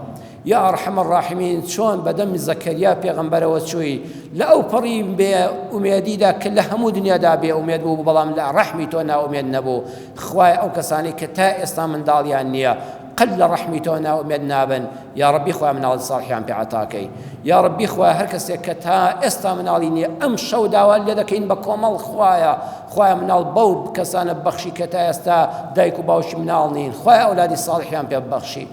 یا ارحم الراحمین چۆن بەدەم زەکەریا پێغەمبەرەوە چووی لە ئەو پەڕی بێ ئومێدیدا کە لە هەموو دنیادا بێ ئومێد بوو بەڵام لە ڕەحمی تۆ نائومێد نەبوو خوای ئەو کەسانەی کە تا ئێستا منداڵیان نییە قەت لە ڕەحمی تۆ نائومێد نابن یا ڕەبی خوای مناڵی ساڵحیان پێ عەتاکەی یا ڕەبی خوای هەر کەسێک کە تا ئێستا مناڵی نییە ئەم شەو داوا لێ دەکەین بە کۆمەڵ خوایە خوایە مناڵ بەو کەسانە بەخشی کە تا ئێستا دایک و باوکی مناڵ نین خوایە ئەولادی ساڵحیان پێ ببەخشی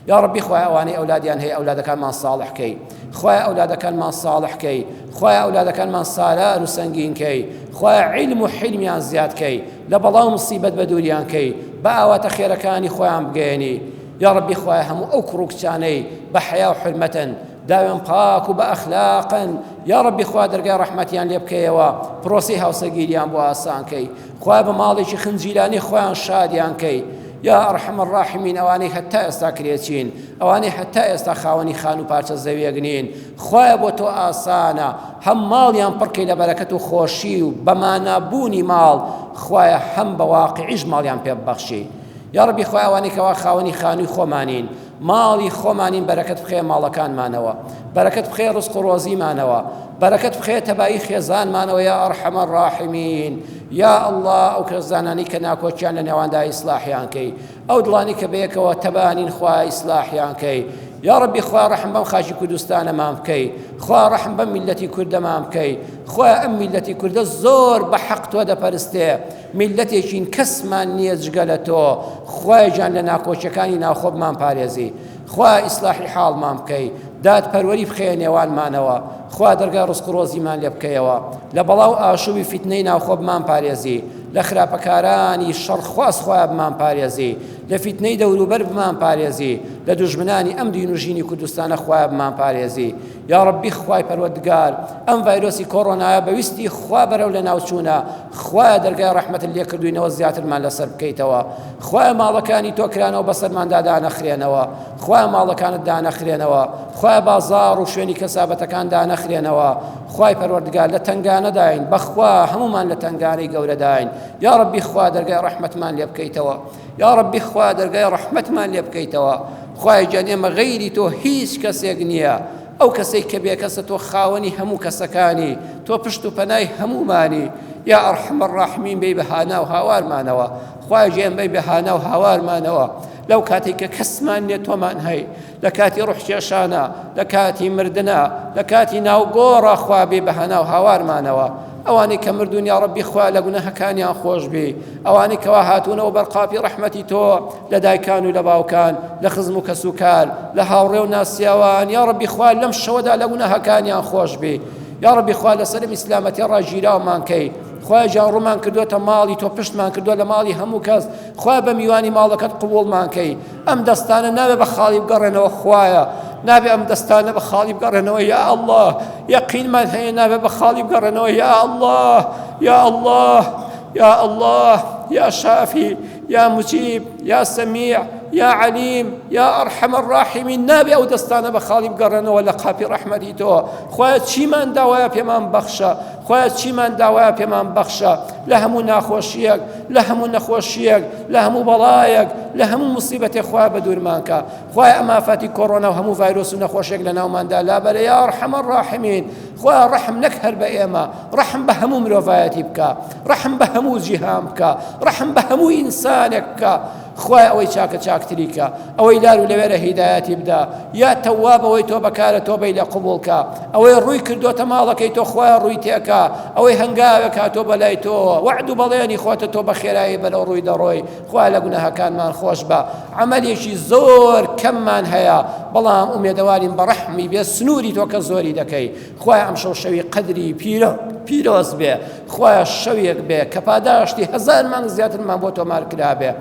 یاڕەبی خوایە ئەوانەی ئەولادیان هەیە ئەولادەکانمان ساڵح کەی خوایە ئەولادەکانمان ساڵح کەی خوایە ئەولادەکانمان سالار و سەنگین کەی خوایە عیلم و حیلمیان زیاد کەی لە بەڵا و مصیبەت بە دووریان کەی بە ئاواتە خێرەکانی خۆیان بگەیەنی یاڕەبی خوایە هەموو ئەو کوڕ و کچانەی بە حەیا و حورمەتن داوێن پاک و بە ئەخلاقن یاڕەبی خوا دەرگای ڕەحمەتیان لێ بکەیەوە پرۆسەی هاوسەرگیریان بۆ ئاسان کەی خوایە بە ماڵێکی خنجیلانی خۆیان شادیان کەی یا ارحم الراحمین ئەوانەی هەتا ئێستا کرێچین ئەوانەی هەتا ئێستا خاوەنی خان و پارچە زەویەک نین خوایە بۆ تۆ ئاسانە هەم ماڵیان پڕکەی لە بەرەکەت و خۆشی و بەمانا بوونی ماڵ خوایە هەم بە واقعیش ماڵیان پێ ببەخشی یاڕەبی خوایە ئەوانەی کەوا خاوەنی خانووی خۆمانین ماڵی خۆمانین بەرەکەت بخەیە ماڵەکانمانەوە بەرەکەت بخەیە ڕزق و ڕۆزیمانەوە بەرەکەت بخەیە تەبایی خێزانمانەوە یا ئەرحەمە الراحمین یا اللە ئەو خێزانانەی کە ناکۆکیان لە نێواندا ئیسلاحیان کەی ئەو دڵانی کە بەیەکەوە تەبانین خوا ئیسلاحیان کەی یا ڕەبی خوا ڕەحم بەم خاکی کوردستانەمان بکەی خوا ڕەحم بەم میلەتی کوردەمان بکەی خوا ئەم میلەتی کوردە زۆر بە حەق تۆ دەپەرستێ میللەتێکین کەسمان نییە جگە لە تۆ، خوایە گیان لە ناکۆکیەکانی ناوخۆ بمان پارێزی، خوایە ئیسلاحی حاڵمان بکەی، دادپەروەری بخەیە نێوانمانەوە، خوا دەرگای ڕزق و ڕۆزیمان لێ بکەیەوە، لە بەڵا و ئاشوبی فیتنەی ناوخۆ بمان پارێزی، لە خراپەکارانی شەڕخواز خوایە بمان پارێزی، لە فیتنەی دەوروبەر بمان پارێزی، لە دوژمنانی ئەم دین و ژینی کوردستانە خوایە بمان پارێزی. یاڕەبی خوای پەروەردگار ئەم ڤایرۆسی کۆڕۆنایە بە ویستی خوا بەرەو لەناوچوونە خوایە دەرگای ڕەحمەتت لێ کردوینەوە زیاترمان لەسەر بکەیتەوە خوایە ماڵەکانی تۆ کرانەوە بەسەرماندا دانەخرێنەوە خوایە ماڵەکانت دانەخرێنەوە خوایە بازاڕ و شوێنی کەسابەتەکان دانەخرێنەوە خوای پەروەردگار لە تەنگانەداین بەخوا هەمومان لە تەنگانەی گەورەداین یا ڕەبی خوا دەرگای ڕەحمەتمان لێ بکەیتەوە یا ڕەبی خوا دەرگای ڕەحمەتمان لێ بکەیتەوە خوای گیان ئێمە غەیری تۆ هیچ کەسێک نییە ئەو کەسەی کە بێکەسە تۆ خاوەنی هەموو کەسەکانی تۆ پشت و پەنای هەموومانی یا ئەرحەم الراحمین بێی بە هانا و هاوارمانەوە خوای گیان بێی بە هانا و هاوارمانەوە لەو کاتێک کە کەسمان نییە تۆمان هەی لە کاتی ڕوحکێشانە لە کاتی مردنە لە کاتی ناوگۆڕە خوا بێ بە هانا و هاوارمانەوە. ئەوانەی کە مردوون یا ڕەبی خوایە لە گوناهەکانیان خۆش بی ئەوانەی کەوا هاتوونەوە بەر قاپی ڕەحمەتی تۆ لە دایکان و لە باوکان لە خزم و کەسوکار لە هاوڕێ و ناسیاوان یا ڕەبی خوا لەم شەوەدا لە گوناهەکانیان خۆش بی یا ڕەبی خوا لەسەر ئەم ئیسلامەتی ڕاگیراومان کەی خوایە گیان ڕوومان کردووەتە ماڵی تۆ پشتمان کردووە لە ماڵی هەموو کەس خوایە بە میوانی ماڵەکەت قبوڵمان کەی ئەم دەستانە نابێ بە خاڵی بگەڕێنەوە خوایە نابێ ئەم دەستانە بە خاڵی بگەڕێنەوە یا الله یەقینمان هەیە نابێ بە خاڵی بگەڕێنەوە یا الله یا الله یا الله یا شافی یا مجیب یا سەمیع یا علیم یا ئەرحەم الراحمین نابێ ئەو دەستانە بە خاڵی بگەڕێنەوە لە قاپی ڕەحمەتی تۆ خوایە چیمان داوایە پێمان بەخشە خوایە چیمان داوایە پێمان بەخشە لە هەموو ناخۆشیەک لە هەموو نەخۆشیەک لە هەموو بەڵایەک لە هەموو مصیبەتێک خوایە بە دوورمان کە خوایە ئەم ئافاتی کۆرۆنا و هەموو ڤایرۆس و نەخۆشیەک لە ناوماندا لابەرە یا ئەرحەم الراحمین خوایە ڕەحم نەک هەر بە ئێمە ڕەحم بە هەموو مرۆڤایەتی بکە ڕەحم بە هەموو جیهان بکە ڕەحم بە هەموو ئینسانێک بکە خوایە ئەوەی چاکە چاکتری کە ئەوەی لار و لەوێرە هیدایەتی بدە یا تەواب ئەوەی تۆ بەکارە تۆبەی لە قبوڵ کە ئەوەی ڕووی کردۆتە ماڵەکەی تۆ خوایە ڕووی تێکە ئەوەی هەنگاوێک هاتۆ بەلای تۆ وەعد و بەڵێنی خۆتە تۆ بە خێرایی بەرەو ڕووی دەڕۆی خوایە لە گوناهەکانمان خۆش بە عەمەلێکی زۆر کەممان هەیە بەڵام ئومێدەوارین بە ڕەحمی بێ سنووری تۆ کە زۆری دەکەی خوایە ئەمشەو شەوی قەدری پیرە پیرۆز بێ خوایە شەوێک بێ کە پاداشتی هەزار مانگ زیاترمان بۆ تۆمار کرابێ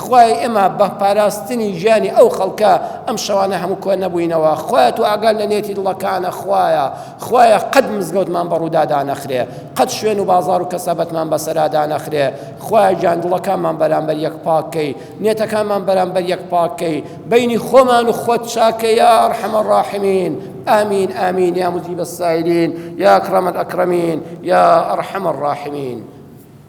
خوایە ئێمە بە پاراستنی گیانی ئەو خەڵکە ئەم شەوانە هەموو کۆ نەبووینەوە خوایە تۆ ئاگات لە نێتی دڵەکانە خوایە خوایە قەت مزگەوتمان بە ڕوودا دانەخرێ قەت شوێن و بازار و کەسابەتمان بەسەرا دانەخرێ خوایە گیان دڵەکانمان بەرامبەر یەک پاک کەی نێتەکانمان بەرامبەر یەک پاک کەی بەینی خۆمان و خۆت چاکەی یا ارحم الراحمین آمین آمین یا مجیب السائلین یا اکرم الاکرمین یا ارحم الراحمین.